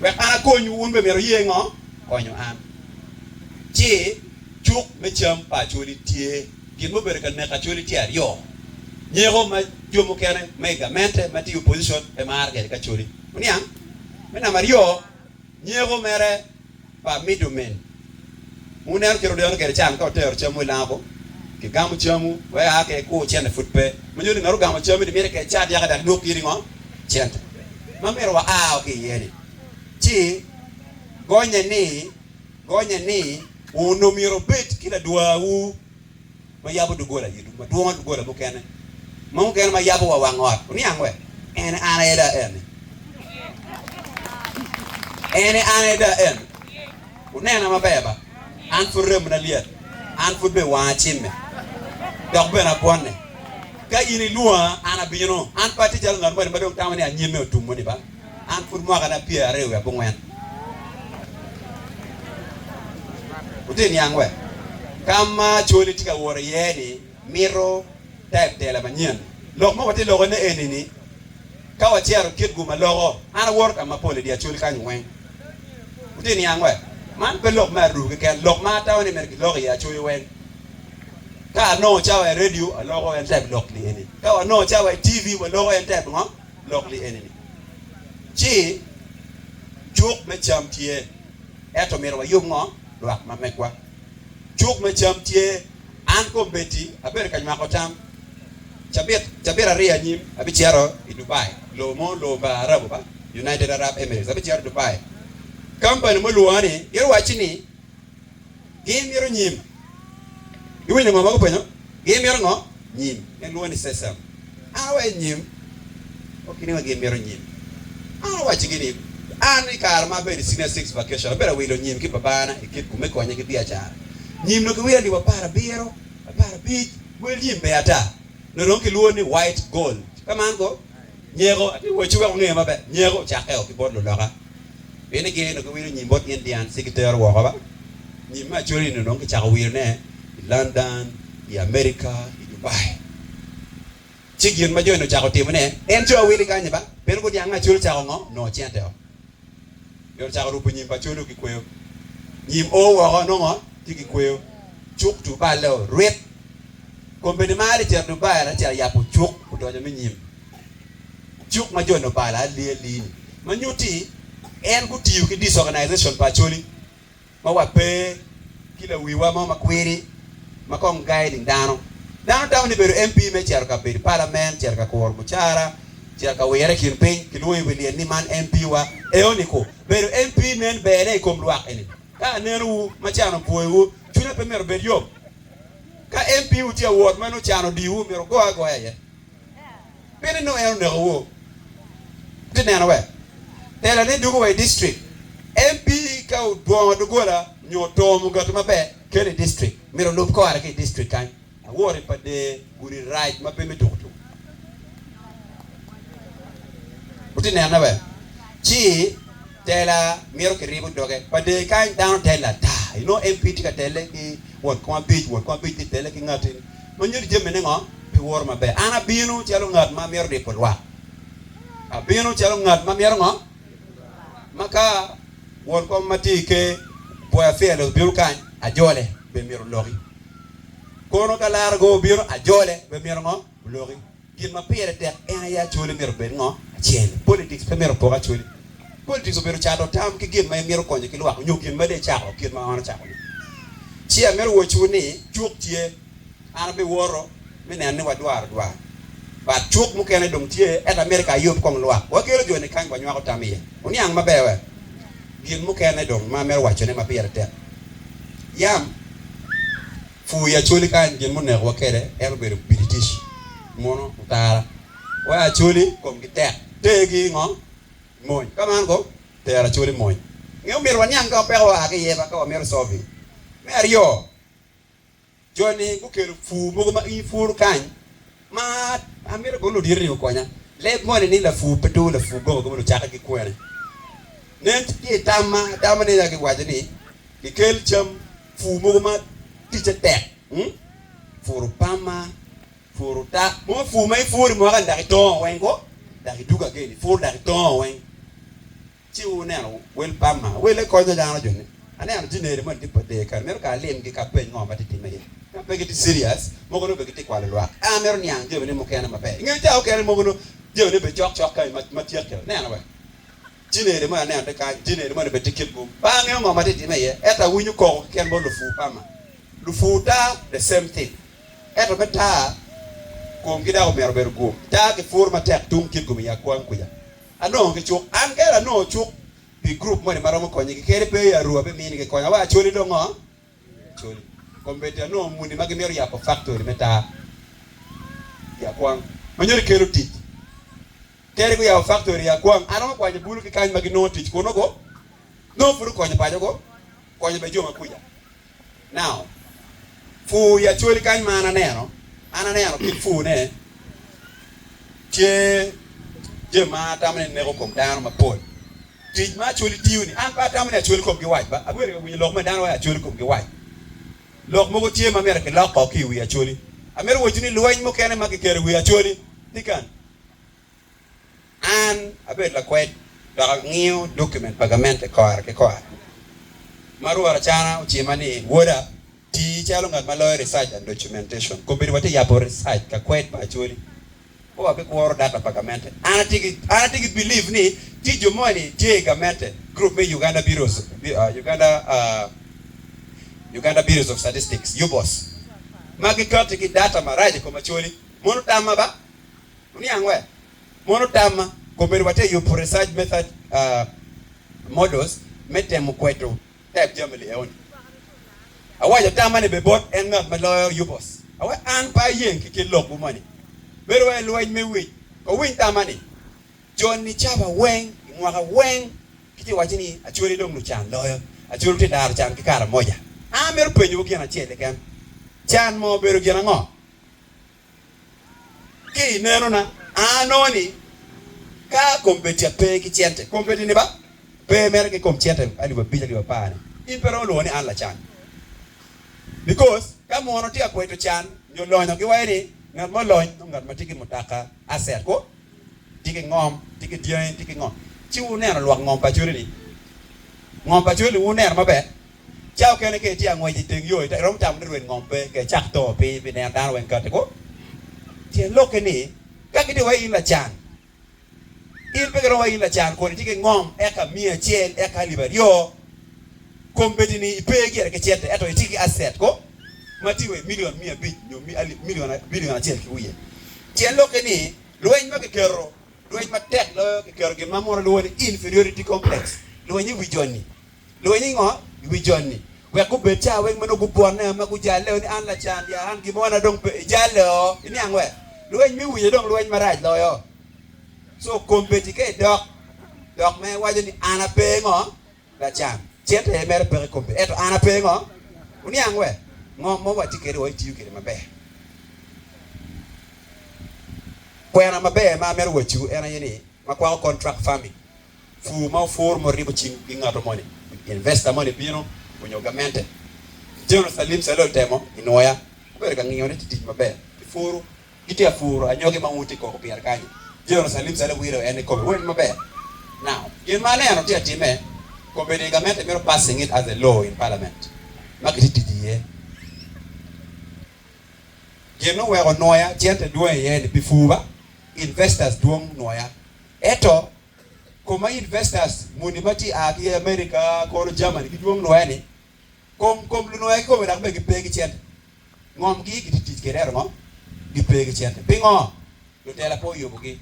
S1: Wek an akonywu, wun bene myero wuye ngo? Konyo an. Ci cuk me cam pa Acholi tye. Gin ma obedo ka neko Acholi tye aryo, nyeko ma jo mukene ma i gamente ma tye i opposition pe maro kwede ki Acholi. Wuniang? Me namba aryo, nyeko mere pa middlemen. Wuneno kit odeno kwede can ka wutero camwu i lango ko, kigamo camwu wek aa ka ikur cente pud pe. Ma nyuto ni ngat ogamo cammi-ni mito ka ecat yaka dok dwok iri ngo? Cente. Ma myero waa ki iye-ni. Ci gonye ni, gonye ni onongo myero wubed ki ladwarwu ma yabo doggola i ma dwongo doggola mukene, ma mukene ma yabo wa wang ot. Wuniang we? En an aye da eni. En an aye da eni. Wunena maber ba? An pud remona lyet, an pud bene wanga cimme, dok bene abwonne. Ka in ilwonga, an abino. An pe atye calo ngat moni ma dong tamo ni anyimme otummo-ni ba. An pud mwakana pyeraryo wiye abongwen. Wutye niang we? Ka ma Acholi tye ka wot iye ni mito type tela manyen. Lok ma watye loko ne eni ni ka wacito Kitgum aloko, an awoto ka mapol i dye Acholi kany weng. Wutye niang we? Man pe lok me arubu keken, lok ma atamo ni myero kilok iye Acholi weng. Ka anongo cawa i radio aloko en type lok ni eni. Ka wanongo cawa i TV waloko en type ngo? Lok li eni ni, Ci cuk me cam tye, ento myero wayub ngo? Lwak ma megwa. Cuk me cam tye, an kombeddi abedo ka nywako tam. Cabit, cabit aryo anyim abicito i Dubai, lobo mo, lobo pa Arabu ba, United Arab Emirates, abicito Dubai. Kampani mulwonga ni, gin owacci ni, Gin mito nyim. Iwinyo ngo ma gupenyo? Gin mito ngo? Nyim. En lwongo ni sesame. An awaco nyim. Okine wa gin mito nyim. An awaccigi ni, an i kare ma abedo i senior six vacation, abedo awilo nyim ki babana i Kitgum me konye ki biacara. Nyim nongo kiwilo alip aparabiro, aparabic, wel nyim ber ata. Nongo dong kilwongo ni white gold. Ka man ko, nyeko, atye wacci wek wunge maber, nyeko ocakke o ki bot luloka. Pien ni gin onongo giwilo nyim bot Indian ci gitero woko ba. Nyim me Acholi ni onongo kicako wilone i London, i America, i Dubai. Ci gin ma jo-ni ocako timone, en co awili kany-nyi ba, pien gudyang me Acholi ocako ngo? Nongo cente o. Jo ocako rupo nyim pa Acholi ki kweyo. Nyim o woko nongo tye ki kweyo. Cuk tu balle o, rwit. Kombeddi ma ali cito Dubai ara cito yabo cuk odonyo me nyim. Cuk ma jo-ni obalo ali ali-ni ma nyutti en gutiyo ki disorganization pa Acholi. Ma wape ki lawiwa mo makwiri ma kong guiding dano. Dano tamo ni bedo MP me cito ka bedo i palament, cito ka kuro mucara, cito ka wire i kin piny, kilwongo i wi lyel ni man MP wa. Eoni ku, bedo MP nen berne i kom lwak eni. Ka anenowu ma can opwoyowu, cwinya pe myero obed yom. Ka MP wu tye awot ma nongo can odiwu, myero wugo agoya iye. Pien ni nongo en onekowu. Itye neno we? Tela ne dugo wa i district. MP ka odwongo dogola nyo otongo mugati maber, kelo i district. Myero olub kore ki i district kany. Awot i pader gudi rac ma pe me tuku tuku. Wutye nene we? Ci tela mito kiribo doge. Pader kany dano tele ata. Inongo MP tye ka tele ki wot kom abic, wot kom abic tye tele ki ngati. Ma nyuto jami ne ngo? Pi woro maber. An abino calo ngat ma mito ripo lwak. Abino calo ngat ma mito ngo? Ma ka won kom ma tye i ker Boy Affair obino kany, ajole be myero oloki. Kono ka Larago obino, ajole be myero ngo? Oloki. Gin ma pire tek en aye Acholi myero obed ngo? Acel. Politics pe myero opok Acholi. Politics obedo cato tam ki gin ma imito konyo ki lwak nyo gin ma dong icako kit ma an acako ni. Ci amito wacciwu ni cuk tye. An abiwoto me neno ni wadwaro dwar. But cuk mukene dong tye ento amito ka ayub kong lwak. Wakelo joni kany wanywako tam iye. Wuniang maber we? Gin mukene dong ma amito wacone ma pire tek. Yam pur i Acholi kany gin munekowa kwede en obedo Biritic muno otara. Wa Acholi komgi tek. Tergi ngo? Mony. Ka man ko, tero Acholi mony. Nge omyero waniang ka peko oa ki iye ba ka wamito solving. Me aryo, Jo-ni gukelo pur mogo ma in ipuro kany ma amito kono ludito-ni okonya. Leb moni ni lapur pe tur lapur gogo gogo ocake ki kwene. Nen tye i tamma, tamma ni aye giwaco ni gikel cam pur mogo ma ticce tek, puro pama, puro otak, mogo pur ma ipuro i mwaka-ni dok itongo weng ko, dok idwogo again ipuro dok itongo weng. Ci wuneno wel pama, wele konyo dano joni. Aneno jineri moni tye pa kare mito ka alimgi ka apeny ngo ma tye time iye. Ka pe gitye serious, mogo nongo bene gitye kwalo lwak. An amito niang jamine mukene maber. Inge cawa okene mogo nongo jamine bene cok cok kany ma tyek kede. Neno wek. Jineri moni aneno tye kany, jineri moni bene tye kit gum. Pe angeyo ngo ma tye time iye, ento awinyo koko keken bot lupur pama. Lupur taa the same thing. Ento me taa, komgi dok omyero obedo gum. Taa kipuro matek tung kit gum i akwang kuca. Anongo ki cuk. An kene anongo cuk pi group moni ma romo konyi ki kadi pe i Arua be mini ki kony. Awaco Acholi dong ngo? Acholi. Kombeddi anongo muni ma gimito yabo factory me taa i Akwang ma nyuto kelo tic. Kadi guyabo factory i Akwang, an aromo kwanyo bulu ki kany ma ginongo tic kunu go. Nongo pud okonyo paco go, konyo bene jo ma kuca. Now, pur i Acholi kany ma an aneno, an aneno kit pur ne tye jami ma atamo ni neko kom dano mapol. Tic ma Acholi tiyo ni, an pe atamo ni Acholi komgi wac ba, abedo ka winyo lok me dano waco Acholi komgi wac. Lok mogo tye ma myero kiloko ki i wi Acholi. Amito waco ni lweny mukene ma kiketo i wi Acholi tye kany. An abedo lakwed dok angiyo document pa gamente kore ki kore. Ma Rwot Acana ocima ni, Woda, tii calo ngat ma loyo research and documentation. Kombeddi watye yabo research ka kwed pa Acholi. Pe wabikuro data pa gamente. An atye ki, an atye ki believe ni tye jo moni tye i gamente, group me Uganda Bureaus, Uganda, Uganda Bureaus of Statistics, UBOS, ma gikati ki data marac i kom Acholi. Mono tamma ba? Wuniang we? Mono tamma, kombeddi watye yubo research method models me temo kwedo type jami li eoni. Awaco tamma ni be bot en ngat ma loyo UBOS. Awe an pe ayeng ki kit lok wu moni. Bedo wai lweny me wic. Owiny tamma ni, joni cawa weng, i mwaka weng, gitye waco ni Acholi dong lucan loyo. Acholi tye daro can ki Karamoja. An amito penyowu gin acel keken. Can mo obedo gin ango? Ki i nenona, anongo ni ka kombeddi ape ki cente, kombeddi-ni ba pe mere ki kom cente alip abic alip apar-ni, in pe romo lwongo ni an lacan. Because ka muno tye ka kweto can nyo lonyo, giwaco ni ngat ma olony nongo ngat ma tye ki mutoka, asset, ko, tye ki ngom, tye ki dyangi, tye ki ngo. Ci wuneno lwak ngom pa Acholi-ni? Ngom pa Acholi-ni wuneno maber? Ca okene ka itye angwec i teng yo, iromo tamo ni rwed ngom pe, ka icak to piny pi neno dano weng kati ko. Tyen lokke ni, ka gitye wa in lacan, in pe giromo wa in lacan kun itye ki ngom eka miya acel, eka alip aryo. Kombeddi ni ipe gire ki cente ento itye ki asset ko ma tye wa i million 500 nyo million acel ki wiye. Tyen lokke ni lweny ma kiketo, lweny matek loyo kiketo gin ma mono lwongo ni inferiority complex, lweny i wi joni. Lweny i ngo? I wi joni. Wek gubed ca weng ma nongo gubwonne ma gujalle ni an lacan ya an gimona dong pe ijalle o. Iniang we? Lweny me wiye dong lweny marac loyo. So kombeddi ka idok, dok ma iwaco ni an ape ngo? Lacan. Cente aye mere peke kombeddi ento an ape ngo? Wuniang we? Ngo mo watye kwede wa itiyo kwede maber. Kwena maber ma amito wacciwu en aye ni ma kwako contract farming. Pur ma opur ma oribo cing ki ngato moni, investor moni bino onyo gamente. General Salim Saleh otemo i nwoya, obedo ka ngiyo ni tye tic maber. Gipuru, gitye ka puro anyogi ma wun wutye koko pire kanyo. General Salim Saleh wilo en kikome wel maber. Now, gin ma aneno tye ka timme, kombeddi gamente mito passing it as a law in parliament ma kitye tic iye. Gin oweko nwoya cente dwong iye ni pi pur ba, investors dwong nwoya. Ento, kom ma investors muni ma tye a ki America kono Germany gidwong nwoya ni, kom kom lunwoya kikome dok bene gipe ki cente. Ngom gi gitye tic kwede ento ngo? Gipe ki cente. Pingo? Lutela pe oyubo gi.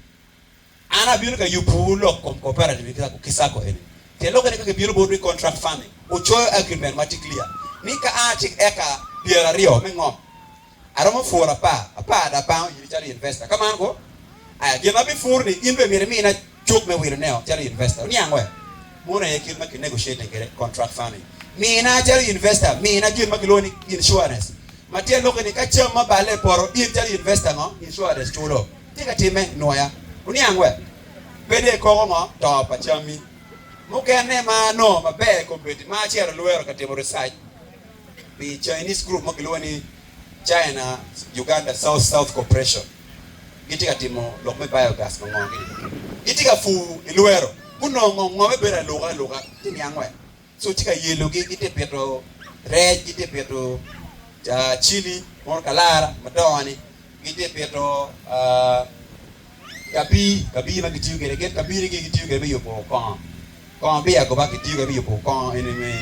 S1: An abino ka yubu lok kom cooperative ki sacco eni. Tyen lokke ni ka gibino botwu i contract farming, wucoyo agreement ma tye clear ni ka an atye ki eka 20 me ngom, Aromo puro apar, apar dok apango iri calo investor. Ka man ko, aya, gin ma abipuro ni in bene myero imina cuk me wilo neo calo investor. Wuniang we? Mono aye kit ma ki negotiating kwede contract farming. Mina calo investor, mina gin ma kilwongo ni insurance. Ma tyen lokke ni ka cam ma balle i poto, in calo investor ngo? Insurance culo. Tye ka timme nwoya. Wuniang we? Pe dong ikoko ngo? To pa cammi. Mukene ma anongo maber i kombeddi ma acito Luwero ka timo research, pi Chinese group ma kilwongo ni China Uganda South South Corporation gitye ka timo lok me biogas ma ngo gini gitye ka pur i Luwero gunongo ngome bedo aluka aluka ci niang we so tye ka yelogi gitye pito rec gitye pito chili mono kalara madongo ni gitye pito kabi kabi ma gitiyo kwede gin kabini gi gitiyo kwede me yubo kongo. Kongo biya goba kitiyo kwede me yubo kongo eni me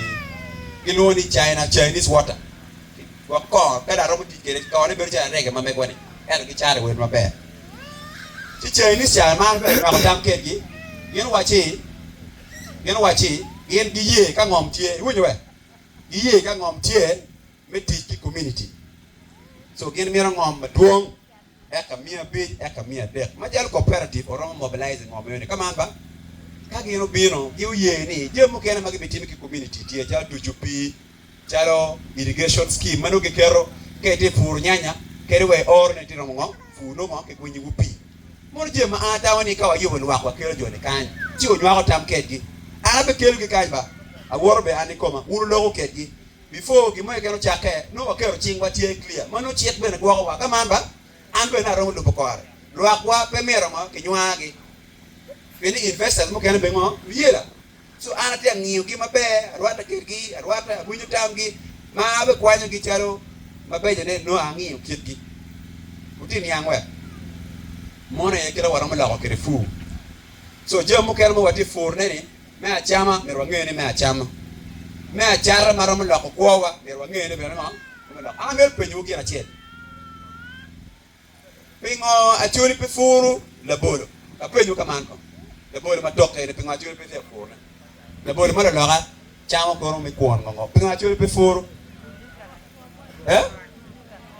S1: gilwongo ni China Chinese water gwok kongo pe dok romo tic kwede kongone bedo calo arege ma megwa ni ento gicato i wel maber ci Chinese ca man bene nywako tam kedgi gin owacci gin owacci gin giye ka ngom tye iwinyo we giye ka ngom tye me tic ki community so gin mito ngom madwong. eka 500, eka 300. Macalo cooperative oromo mobilize ngo meno ni ka man ba? Ka gin obino gi oye ni jami mukene ma gibitimo ki community tye calo tuco pii, calo irrigation scheme ma nongo giketo ka itye puro nyanya kadi wa i oro ne tye romo ngo pur nongo ngo kikwinyo wu pii. Mono jami ma an atamo ni ka wayubo lwak wakelo jo ni kany ci onywako tam kedgi. An abekelo gi kany ba awoto bene an ikoma wun wuloko kedgi. Before gin mo keken ocakke, nongo waketo cingwa tye clear ma nongo cik bene gwokowa. Ka man ba, an bene aromo lubo kore. Lwakwa pe myero ngo kinywagi pien ni investors mukene bene ngo luyela. So an atye ka ngiyogi maber, arwatte kedgi, arwatte, awinyo tamgi ma abikwanyogi calo mabecone nongo angiyo kitgi. Wutye niang wek? Mono aye kite waromo loko kwede pur. So jami mukene ma watye purone ni Me acama, myero wange ni me acama. Me acata ma romo loko kwowa, myero wange ni bene ngo me loko. An amito penyowu gin acel. Pingo Acholi pe puru labolo? Apenyowu ka man kong. Labolo ma tokke eni, pingo Acholi pe tye ka purone? Labolo ma laloka camo kono me kwon ngo ngo. Pingo Acholi pe puru? Eh?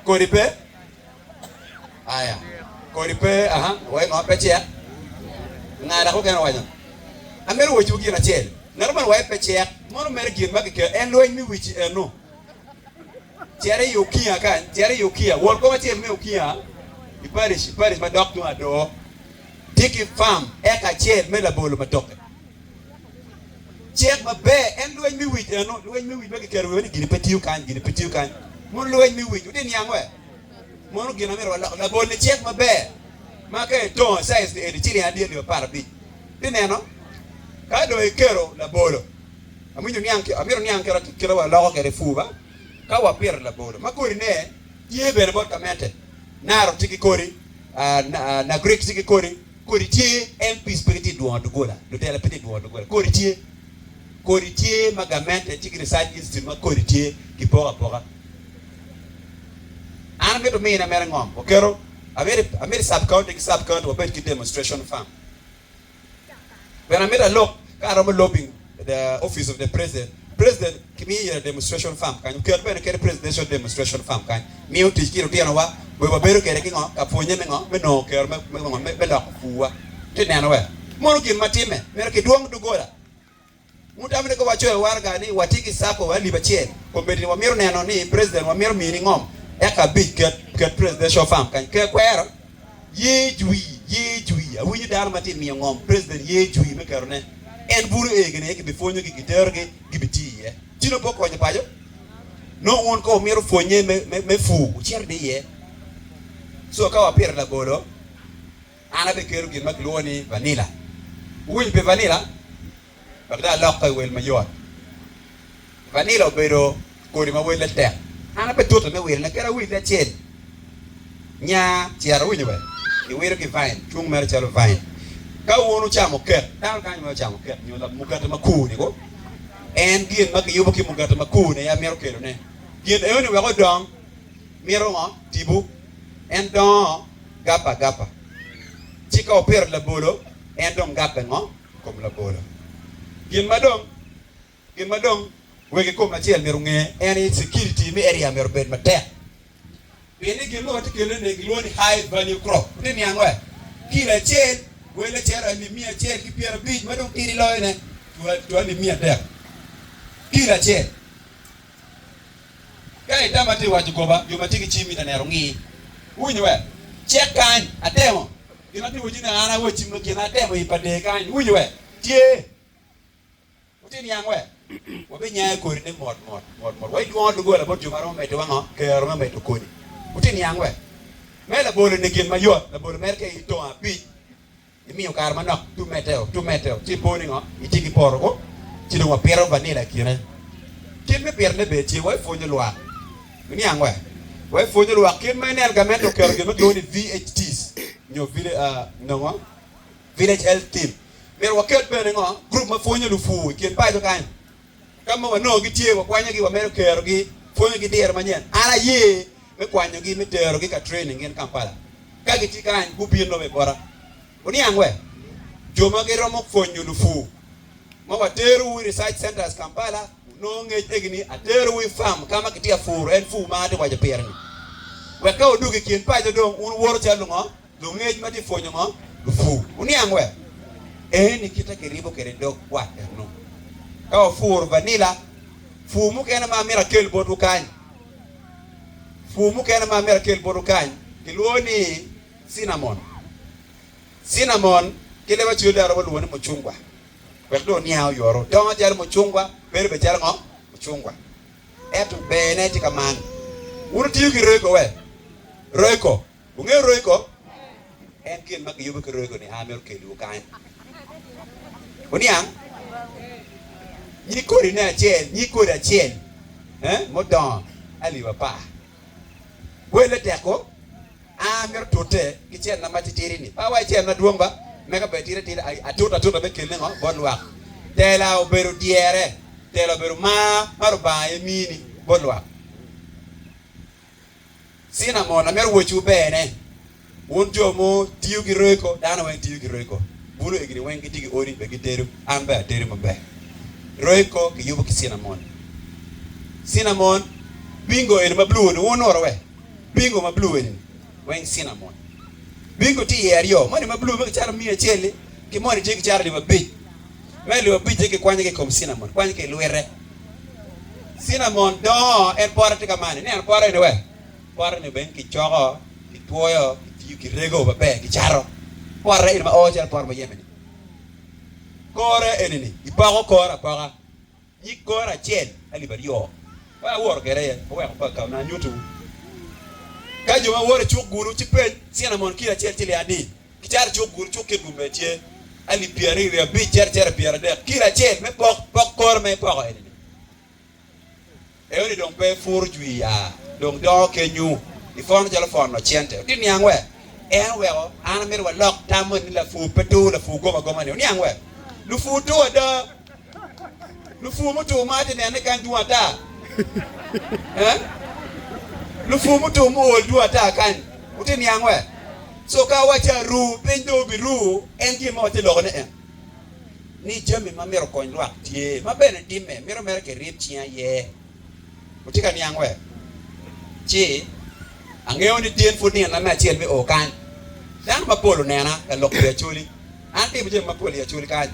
S1: Kodi pe? Aya, kodi pe, aha, wai ngo, pe cek. Nga dok mukene owaco? Amito wacciwu gin acel. Ngat moni wai pe cek, mono mere gin ma kiketo, en lweny me wic eno. Cit i Okinga kany, cit i Okinga, wot kom acel me Okinga i parish, i parish ma dok tung Adoo. Tye ki farm eka acel me labolo matoke. Cek maber, en lweny me wic eno, lweny me wic ma kiketo wiwa ni gini pe tiyo kany, gini pe tiyo kany. Mono lweny me wic, wutye niang we? Mono gin ma myero walok. Labol-li cek maber ma ka itongo size ni eni ciling adi alip 15. Pi neno, ka dong iketo labolo, amito niang amito niang kit kit ma waloko kwede pur ba, ka wapito labolo ma kodine tye bene bot gamente, Naro tye ki kodi, Nagric tye ki kodi, kodi tye, MPs pe gitye dwongo doggola, lutela pe tye dwongo doggola, kodi tye. Kodi tye ma gamente tye ki research institute ma kodi tye kipoko apoka. An amito mine mere ngom oketo amito amito sub county ki sub county wabed ki demonstration farm. Bene amito alok ka aromo lobbying the office of the president, president kimiyo iye demonstration farm kany oket bene kede presidential demonstration farm kany miyo tic ki lutino wa wek wabedo kede ki ngo ka pwonye me ngo me nongo kero me ngo me loko pur wa. Itye neno we? Mono gin ma time myero kidwong dogola. Wutamo ni ka wacoyo waraga ni watye ki cako alip acel, kombeddi ni wamito neno ni president wamito mini ngom eka abic ket ket presidential farm kany. Ke kwero? Ye jwi, ye jwi. Awinyo dano ma tye miyo ngom president ye jwi me keto ne. En buru egi ni aye kibi pwonyo gi kitero gi gibi tiyo iye. Ci nongo pe okonyo paco? Nongo wun ka wumito pwonye me me me pur wucito di iye. So ka wapito labolo, An abikelo gin ma kilwongo ni vanilla. Wuwinyo pi vanilla? Wek dong alokke i wel mayot. Vanilla obedo kodi ma welle tek. An abitute me wilone kadi awille acel. Nya cito, wuwinyo be? Kiwilo ki vine, cung mere calo vine. Ka wun wucamo kek, dano kany ma ocamo kek nyo mugati makur-ni ko, en gin ma kiyubo ki mugati makur-ni aye amito kelone. Gin enoni wek odong, mito ngo? Tipo. En dongo gabbe agaba. Ci ka wupito labolo, en dong gabbe ngo? I kom labolo. Gin ma dong, gin ma dong wegi kom acel myero onge en aye security me area myero obed matek. Pien ni gin ma watye kelone ni gilwongo ni high value crop. Wutye niang we? Kilo acel welle cito alip miya acel ki 50 ma dong tidi loyo ne to alip 300 kilo acel. Ka itamo atye waco goba, jo ma tye ki cim intanet ongi. Wuwinyo we? Cek kany, atemo. Gin atye waci ni an awaci ma gin atemo i pa dee kany. Wuwinyo we? Tye. Wutye niang we? Wabinyayo kodi ne mot mot, mot mot. Waidwongo doggola bot jo ma romo medowa ngo? Kero me medo kodi. Wutye niang we? Me labolo ni gin mayot, labolo mere ka itongo abic, Imiyo kare manok tumedeo, tumedeo, ci ipo ni ngo? Itye ki poto ko, ci dong wapito vanilla i kine. Kit me pitone bene tye, wa ipwonyo lwak. Iniang we? Wa ipwonyo lwak kit ma ineno gamente oketo gin ma kilwongo ni VHTs nyo nongo Village Health Team. Myero waket bene ngo? Gurup ma pwonyo lupur i kin paco kany. Ka ma wanongo gitye, wakwanyogi, wamedo kerogi, pwonyogi diro manyen. An aye me kwanyogi me terogi ka training gin Kampala. Ka gitye kany, gubin nongo i bota. Wuniang we, jo ma giromo pwonyo lupur ma waterowu i research centers Kampala, wunongo ngec egi-ni, aterowu i farm ka ma kitye ka puro en pur ma atye ka waco pire-ni. Wek ka wudwogo i kin paco dong wun wuwoto calo lungo? Lungec ma tye pwonyo ngo? Lupur. Wuniang we? Eni kite kiribo kwede dog gwat eno. Ka wapuro vanilla, pur mukene ma amito akel botwu kany, pur mukene ma amito akel botwu kany kilwongo ni cinnamon. Cinnamon ki leb acwali aromo lwongo ni mucungwa. Wek dong oniang oyoto. Dongo calo mucungwa, bedo bene calo ngo? Mucungwa. Ento berne tye ka man. Wun wutiyo ki royco we? Royco. Wungeyo royco? En gin ma kiyubo ki royco ni a myero okelwu kany. Wuniang? Nyig kodine acel, nyig kodi acel eh, mudongo alip apar. Welle tek ko? A myero tute ki cenna ma titidi-ni. Pe awaco cen madwong ba, meka bed tidi atida, atute atuta me kelone ngo bot lwak. Tela obedo dyere, tela obedo mar ma Lubanga aye mini bot lwak. Cinnamon, amito wocwu bene, wun jo mu tiyo ki Royco, dano weng tiyo ki Royco, bulu egini weng gitye ki odi be gitedo, an bene atedo maber. Royco kiyubo ki cinnamon. Cinnamon, bingo eni ma blue ni wun wunuro we? Bingo ma blue eni weng cinnamon. Bingo tye iye aryo, moni ma blue ma kicato miya acel-li ki moni tye kicato alip abic. Me alip abic-ci kikwanyo ki i kom cinnamon, kwanyo ki i lwite. Cinnamon dongo, en pote tye ka man. Ineno pote eni we? Pote ni bene kicoko, kitwoyo, kitiyo, kirego maber, kicato. Pote eni ma o calo pot muyeme-ni. Kore eni-ni, ipoko kore apoka. Nyig kore acel alip aryo. Pe aworo kwede aye, aweko pe akawo, nongo anyutowu. Ka jo ma woro i cuk gulu, ci peny cinnamon kilo acel ciling adi? Kicato i cuk gulu, cuk Kitgum bene tye, alip pyeraryo wiye abic cito acita pyeradek kilo acel me pok pok kore ma ipoko eni-ni. Eoni dong pe puro jwi ya, dong dongo kenyu i pwono calo pwono cente. Wutye niang we? En oweko an amito walok tam moni ni lapur pe tur, lapur gom agoma ni. Wuniang we? Lupur tur ada. Lupur mutur ma atye nene kany dwong ata. Eh? Lupur mutur muol dwong ata kany. Wutye niang we? So ka awaco aru, piny dong obiru, en gin ma watye lokone en. Ni jami ma myero okony lwak tye, ma bene timme, mito mere kirib cing aye. Wutye ka niang we? Ci angeyo ni tin pud nino na me acel me o kany. Dano mapol onena ka lok pi Acholi. An atimo jami mapol i Acholi kany.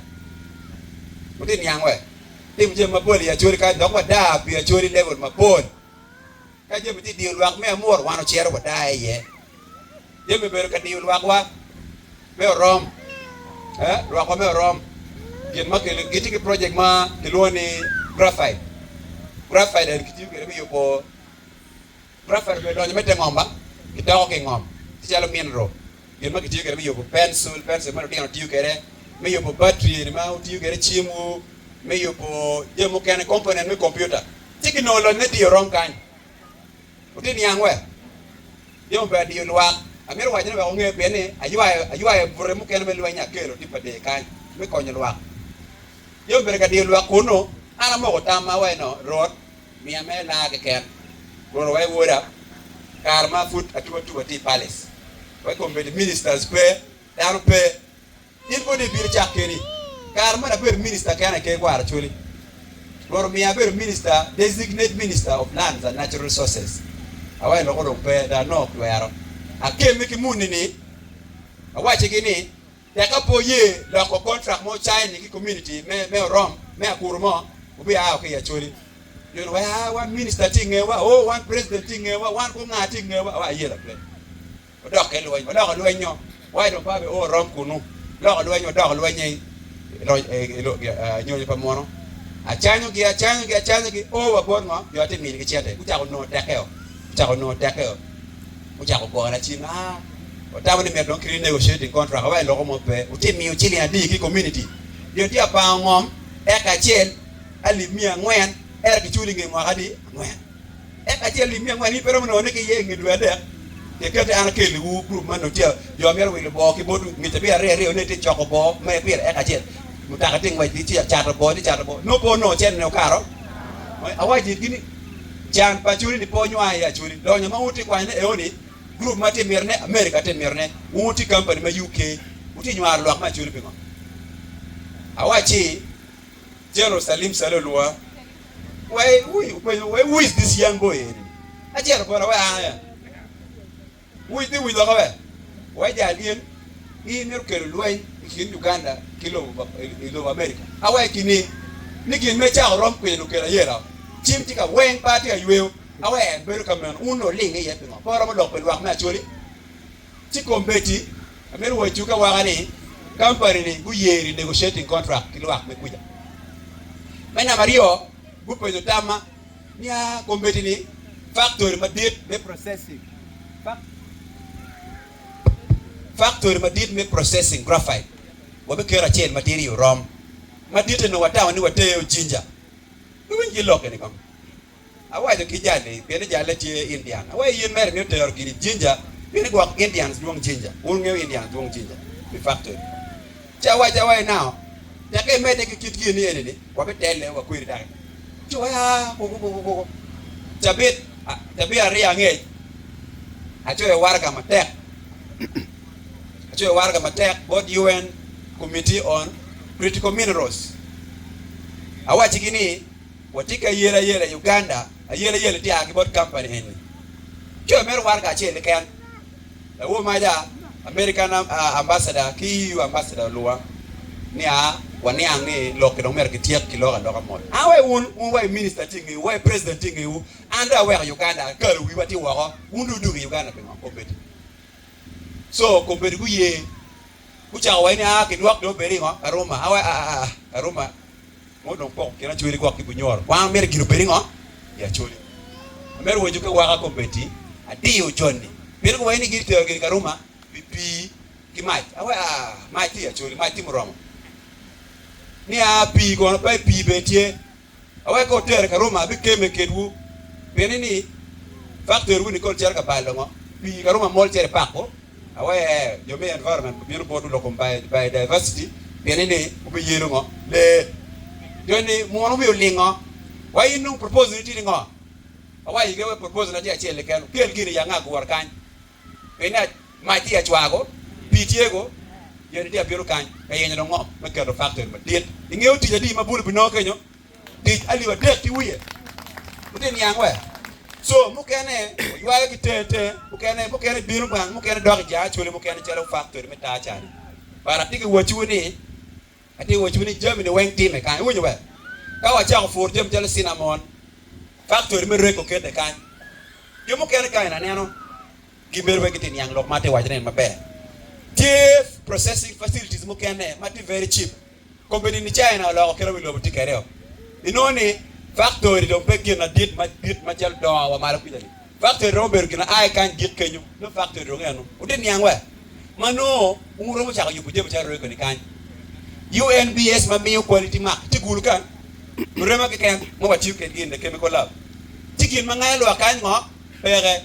S1: Wutye niang we? Atimo jami mapol i Acholi kany dok wadaa pi Acholi level mapol. Ka jami tye diyo lwak me amur, wan ocito wadaa iye. Jami obedo ka diyo lwakwa me orom, eh, lwakwa me orom. Gin ma kelo, gitye ki project ma kilwongo ni graphite. Graphite eni kitiyo kwede me yubo, graphite obedo lonyo me te ngom ba, kitoko ki i ngom, tye calo mineral. Gin ma kitiyo kwede me yubo pencil, pencil ma lutino tiyo kwede, me yubo battery eni ma wutiyo kwede i cimwu, me yubo jami mukene, component me computer. Ci kinongo lonyone tye i orom kany. Wutye niang we? Jami obedo adiyo lwak. Amito wacone wek wunge pien ni aywayo aywayo bute mukene me lweny akelo tye pa dee kany me konyo lwak. Jami obedo ka diyo lwak kunnu, an amoko tamma wa eno, Rwot, miya mere laa keken. Rwot owaco woda, kare ma pud atubo atuba tye i palace, wek kombeddi ministers pe, dano pe. In kono ibino icak keni. Kare meno abedo minista kena i ker kwaro Acholi. Rwot omiya abedo minista, designate minister of lands and natural resources. Awaco lok odong pe dong anongo twero. Akemme ki muni ni, awacigi ni, tekka pe oye loko contract mo sign ki community me me Orom me Akuru mo, wubia ki i Acholi. Jo ni wai aa wan minista tye i ngewa, oo wan president tye i ngewa, wan ko nga tye i ngewa, awaco ayela pe. Odok i lweny, odoko lwenyo, wa dong pe abio rom kunnu. Oloko lweny, odoko lweny i nyonyo pa muno. Acanyogi, acanyogi, acanyogi, o wa bot ngo? Jo atye minigi cente. Gucako nongo tekkeo, gucako nongo tekkeo, gucako gona cim. Aa, watamo ni myero dong ki renegotiating contract, awaci loko mo pe. Wutye miyo ciling adi ki community? Gin tye apango ngom eka acel alip miya angwen, ento kiculo i nge mwaka adi? Angwen. Eka acel lim angwen in pe iromo nongo ne ki iye i nge dwe adek. Kekete an akelliwu gurup man nongo tye jo ma myero wilo boo ki botwu nge cabit aryo aryo ne tye coko boo me pire eka acel mutoka tye ngwec tye cato boo tye cato boo nongo pe onongo cente ne okato. Awaco itgi ni can pa Acholi ni pe onywaa iye Acholi lonyo ma wun wutye kwanyo ne eo ni gurup ma tye mito ne America tye mito ne wun wutye company ma UK wutye nywaro lwak me Acholi pingo? Awacci General Salim Saleh olwonga wai openyo wai who is this young boy eni acito bote wai an aye who is this wic loka we wai jal in in mito kelo lweny i kin Uganda ki lobo i lobo America awai ki ning ni gin me cako rom kwede lukelo ayela cim tye ka weng pe atye ka yweyo awai en bedo ka meno wun wuling iye pingo pe waromo lok pi lwak me Acholi Ci kombeddi, amito wacwu ki awaka ni kampani-ni guye renegotiating contract ki lwak me kuca. Me namba aryo, gupenyo tamma ni aa kombeddi-ni factory madit me processing factory madit me processing graphite wabiketo acel matidi i Orom. Maditte nongo watamo ni water Jinja. Iwinj ki lok eni kong. Awaco ki jali, pien ni jalle tye Indian. Awaco in mere mito tero gini Jinja, pien ni gwok Indians dwong Jinja. Wun wungeyo Indians dwong Jinja pi factory. Ci awaco awaco now, teke imedde ki kit gin ni eni ni, wabitelle wakweri daki. Ci owaco aa, kuku kuku kuku. Cabit, cabit aryo angec, acoyo waraga matek, acoyo waraga matek bot UN Committee on Critical Minerals. Awacigi ni, Watye ki ayela ayela i Uganda, ayela ayela tye a ki bot kampani eni. Coyo mere waraga acel keken. Lawor maca, American Ambassador ki EU Ambassador oluwa ni a waniang ni lok-ki dong myero kityek ki lok aloka mot. An wa i wun, wun wa i minister tye i ngewu, wa i president tye i ngewu, an dong aweko Uganda, akalo wiwa tye woko, wun dong wudwogo i Uganda pingo? Kombeddi. So, kombeddi guye, gucako waci ni a kilwok dong obed i ngo? Karuma. Awaci a a a, Karuma. Mo dong poko kin Acholi gwok ki Bunyoro. Wan wamito gin obed ngo? I Acholi. Amito waco ki awaka kombeddi adiyo joni. Pien guwaco ni gin tero gin Karuma pi pii ki mac. Awe aa, mac tye i Acholi, mac tye muromo. Ni aa pii kono pe, pii bene tye. Awe ka wutere Karuma abikemme kedwu. Pien ni factory wu ni kono cito ka balo ngo? Pii Karuma mol cito i pak ko. Awe jo me environment obino botwu lok kom biodiversity pienni ni wubiyelo ngo? Lee. Jo ni muno wiye olingo wa in dong proposal ni tye ni ngo? Awaco gi wek proposal na tye acel keken wukel gin i yanga agura kany pien ni mac tye i acwago pii tye go jo ni tye abino kany ka yenyo dong ngo me keto factory madit. Ingeyo tic adi ma bulu binongo kenyo? Tic alip adek ki wiye. Wutye niang we? So mukene oywayo ki tenge tenge, mukene mukene bino gang, mukene dok i jang acholi, mukene calo factory me taa cani. But atye ka wacciwu ni, atye ka wacciwu ni jami ni weng time kany. Iwinyo we? Ka wacako puro jami calo cinnamon, factory me rego kete kany. Jo mukene kany aneno gibedo weng gitye niang lok ma atye ka wacone ni maber. Tye processing facilities mukene ma tye very cheap. Kombeddi ni China oloko kite wi lobo tye kwede o. Inongo ni factory dong pe gin madit madit macalo dongo wa malo kwica ni. Factory romo bedo gin a kany gik kenyo nongo factory dong eno. Wutye niang we? Ma nongo wun wuromo cako yubo jami calo Royco ni kany. UNBS ma miyo quality mark tye gulu kany. Lurema keken ma watiyo kedgi in the chemical lab. Ci gin ma ngayo lwak kany ngo? Peke.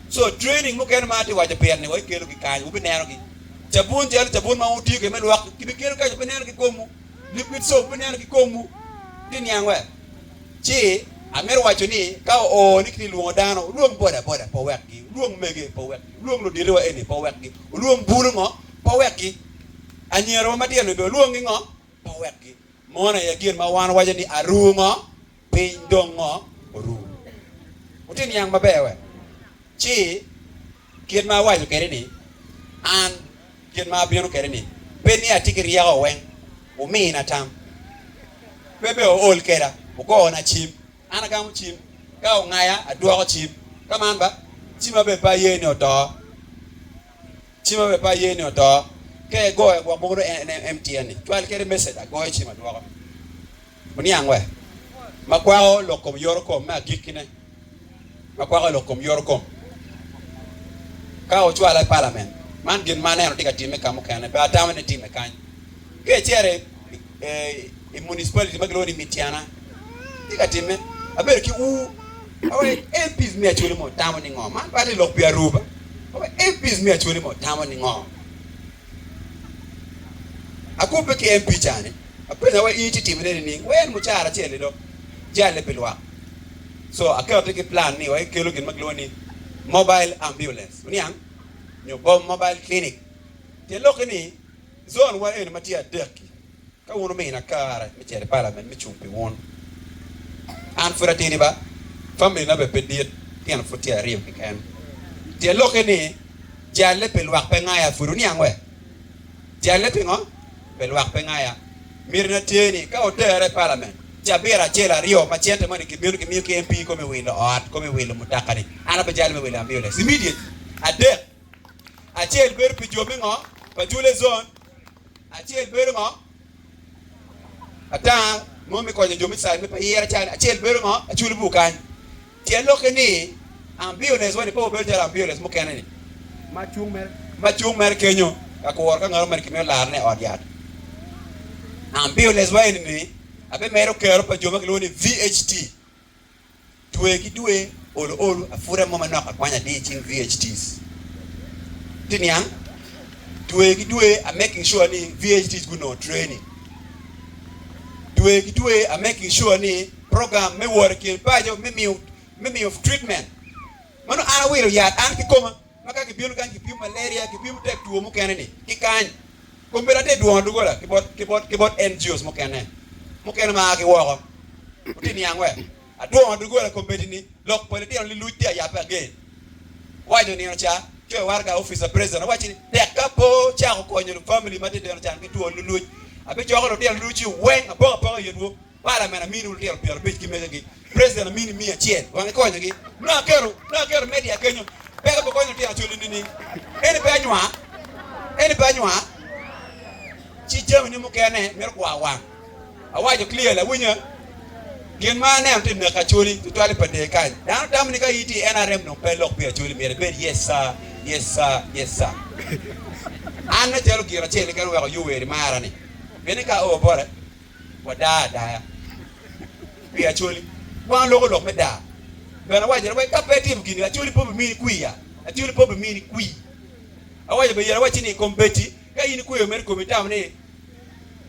S1: So training mukene ma atye waco pire ni wa ikelo gi kany wubineno gi. Cabun calo cabun ma wutiyo kwede me lwok kibikelo kany wubineno ki komwu, liquid soap wubineno ki komwu. Itye niang we? Ci amito waco ni ka oo ni kitye lwongo dano, wulwong boda boda pe wuwekgi, wulwong mege pe wuwekgi, wulwong luditowa eni pe wuwekgi, wulwong bulu ngo pe wuwekgi, anyirawa matino-ni bene wulwonggi ngo pe wuwekgi. Mono aye gin ma wan waco ni aru ngo piny dong ngo oru. Wutye niang maber we? Ci Kit ma awaco kwede ni, an, kit ma abino kwede ni, pe ni atye ki ryeko weng, wumina tam. Pe bene wuol kweda, wugona cim. An agamo cim, ka wungaya, adwoko cim. Ka man ba, cimma bene pe aye ni oto. Cimma bene pe aye ni oto. Ka igoyo gwok mogo dong en MTN-ni, cwal kwede message, agoyo cim adwoko. Wuniang we, ma kwako lok kom yoto kom me agikkine, ma kwako lok kom yoto kom. Ka wucwala i palament, man gin ma aneno tye ka timme ka mukene, pe atamo ni timme kany. Ka icito i municipality ma gilwongo ni Mityana, tye ka timme. Abedo ki ur, awaco ni MPs me Acholi mo tamo ni ngo? Man pe atye lok pi Aruba. Awaco MPs me Acholi mo tamo ni ngo? Akubbe ki MP ca-ni, apenyo wa in itye timone nining? Wa en mucara acel-li do, jalle pi lwak. So aketo ki plan ni wa ekelo gin ma kilwongo ni mobile ambulance, wuniang? Nyo mobile clinic. Tyen lokke ni zone wa eni ma tye adek-ki, Ka wun wumina kare me cito i palament me cung pi wun, an pud atidi ba, familina bene pe dit, tyen pud tye ariyo keken. Tyen lokke ni, jalle pi lwak pe ngaya pud wuniang we? Jalle pingo? Pi lwak pe ngaya. Mitina tye ni ka wutera i palament, cabit acel aryo ma cente moni kibino kimiyo ki MP kome wilo ot, kome wilo mutoka-ni, an abijalo me wilo ambulance immediately. Adek, acel bedo pi jo me ngo? Pajule zone. Acel bedo ngo? Ata mo me konyo jo me Icrael me payira cani. Acel bedo ngo? Acwali bur kany. Tyen lokke ni ambulance wani pe obedo calo ambulance mukene ni ma cung mere ma cung mere kenyo ka kuro ka ngat moni kimito larone i ot yat. Ambulance wa eni ni abimedo kero pa jo ma kilwongo ni VHT. Dwe ki dwe, olo olo apuda mo manok akwanyo adiyo i cing VHTs. Itye niang? Dwe ki dwe a making sure ni VHTs gunongo training. Dwe ki dwe a making sure ni program me wot i kin paco me miyo me miyo treatment. Mano an awilo yat an kikoma ma ka gibino kany gipimo malaria, gipimo tek two mukene ni ki kany. Kombeddi atye dwongo doggola ki bot ki bot ki bot NGOs mukene mukene ma a ki woko. Wutye niang we? Adwongo doggola kombeddi ni lok pa litino liluc tye ayabbe again. Waco nino ca, coyo waraga i opic pa president awacci ni tek ka pe wucako konyo lu family ma tye deno can ki two luluc, abicoko lutino luluc-ci weng apoko apoka i itwu. Parliament aminiwu lutino pyerabic ki megegi, President amini miya acel, wang ikonyogi. Nongo aketo, nongo aketo media kenyo, peko pe konyo lutino acoli nining? Eni pe anywar? Eni pe anywar? Ci jamine mukene mito kwar wang. Awaco clearly, awinyo gin ma aneno tye neko Acholi tutwal i pa dee kany. Dano tamo ni ka in itye i NRM dong pe lok pi Acholi myero ibed yes sir, yes sir, yes sir. An nen calo gin acel keken oweko Yoweri mara ni, pien ni ka ao bote, Wadaa adaya pi Acholi. Wan waloko lok me daa. Bene awaco ni wek ka pe itimo gin-ni, Acholi pe obimini kwir ya. Acholi pe obimini kwir. Awaco bene yet awacci ni i kom beti, ka in ikweyo mere i komi itamo ni.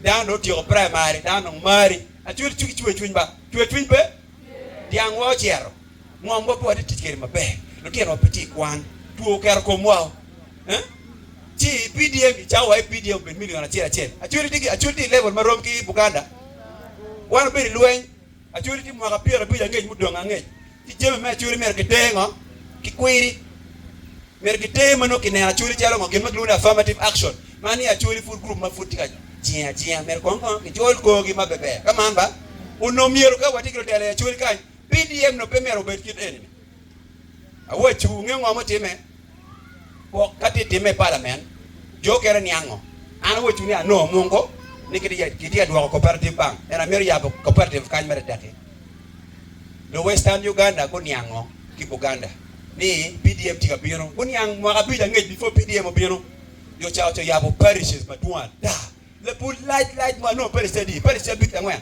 S1: Dano dong otyeko praimari, dano dong mari. Acwali cwiny cwer cwiny ba? Cwer cwiny pe? Dyangwa ocito, ngomwa pe watye tic kwede maber, lutinowa pe tye i kwan, two oketo komwa. Eh? Ci PDM icawa wa i PDM obed milion acel acel. Acholi tye Acholi tye i level marom ki Buganda. Wan obedo i lweny. Acholi tye mwaka 50 angec mudong angec. Ci jami me Acholi myero kiter ngo? Ki kwiri. Myero kiter ma nongo kineno Acholi calo ngo? Gin ma kilwongo ni affirmative action. Ma ni Acholi pud group ma pud tye ka jingo ajinga. Myero kong ngo? Kijol korgi ma ber. Ka man ba? Onongo myero ka watye ki lutela i Acholi kany, PDM no pe myero obed kit eni-ni. Awacciwu, wungeyo ngo mutimme? Gwok ka tye timme i palament, jo okene niang ngo? An awacciwu ni anongo mungo ni kitye ka dwoko cooperative bank, ento amito yabo cooperative kany mere tekki. Lu Western Uganda guniango ki Buganda ni PDM tye ka bino. Guniang mwaka abic angec before PDM obino, jo ca oco yabo parishes madwong ata. Lapul lac lac mo anongo parish adi? Parish abic angwen?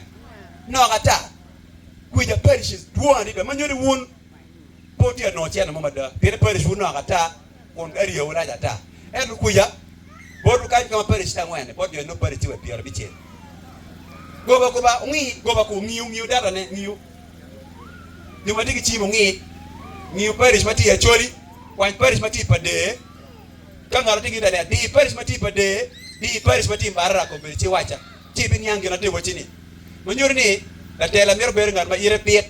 S1: Nok ata. Kwica parishes dwong adada ma nyuto ni wun Pe wutye ka nongo cente mo mada, pien ni paricwu nok ata kun aryewu rac ata. Ento kwica botwu kany ka ma paric tye angwen-ni, bot jo-ni nongo paric tye wa pyerabicel. Goba goba, wungi goba ku, ngiyu ngiyu datane, ngiyu jo ma tye ki cim wungi, ngiyu paric ma tye i Acholi, kwany paric ma tye i Pader, ka ngat tye ki internet, di paric ma tye i Pader, di paric ma tye i Mbarara kombeddi ci iwacca, ci ibiniang gin atye ka wacci-ni. Ma nyuto ni latela mito bedo ngat ma ite bit.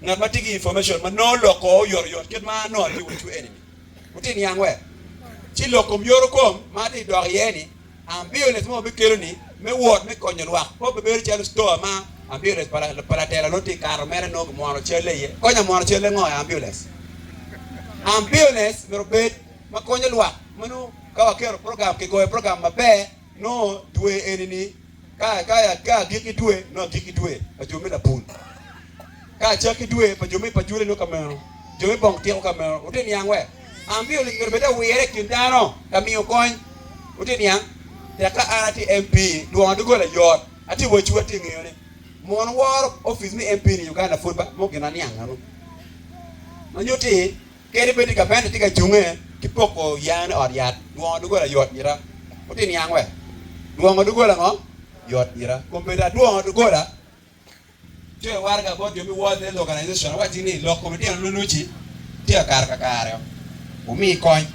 S1: Ngat ma tye ki information ma nongo lok ko oyotoyot kit ma anongo atye wacwu eni ni wutye niang we ci lok kom yoto kom ma atye dok iye ni ambulance ma wabikelo ni me wot me konyo lwak pe obibedo calo store ma ambulance pa latela nongo tye kato mere nongo kimwono calle iye konya mwono calle ngo i ambulance ambulance myero obed ma konyo lwak ma nongo ka waketo program kigoyo program maber nongo dwe eni ni Ka ka agikki dwe, nongo agikki dwe pa jo me lapul. Ka acakki dwe pa jo me pacule nongo ka meno, jo me bong tiko ka meno. Wutye niang we? Ambulance myero obed awire i kin dano ka miyo kony. Wutye niang? Tek ka an atye MP, dwongo doggola yot. Atye wacwu atye ngeyo ni mono woro opic me MP ni Uganda pud ba mo gin aniang eno. Ma nyutti Kadi bed ni gamente tye ka cunge ki poko yen i ot yat, dwongo doggola yot ita. Wutye niang we? Dwongo doggola ngo? Yot ita. Kombeddi adwongo doggola, coyo waraga bot jo me World Health Organization awacci ni lok kom litino luluci tye ka kato kakare, wumi kony.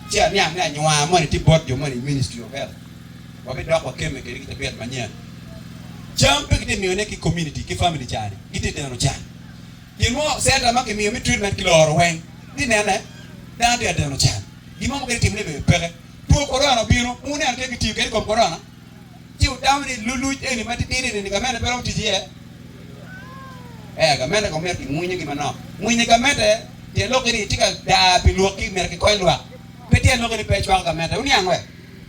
S1: Ci aniang ni anywar moni tye bot jo moni i Ministry of Health. Wabidok wakemme kwede ki cabit manyen. Cam pe kitye miyone ki community ki family cani, gitye deno can. Gin mo, center ma kimiyo me treatment kiloro weng. Ni nene, dano tye ka deno can. Gin mo mukene timone bene peke. Two korona obino, ma wuneno kit ma kitiyo kwede i kom korona, ci wutamo ni luluc eni ma titidi eni gamente pe romo tic iye? Ee, gamente kong myero kingwinyogi manok. Ngwinyo gamente tyen lokke ni itye ka daa pi lwakki myero kikony lwak. Pe tyen lokke ni pe icwako gamente. Wuniang we?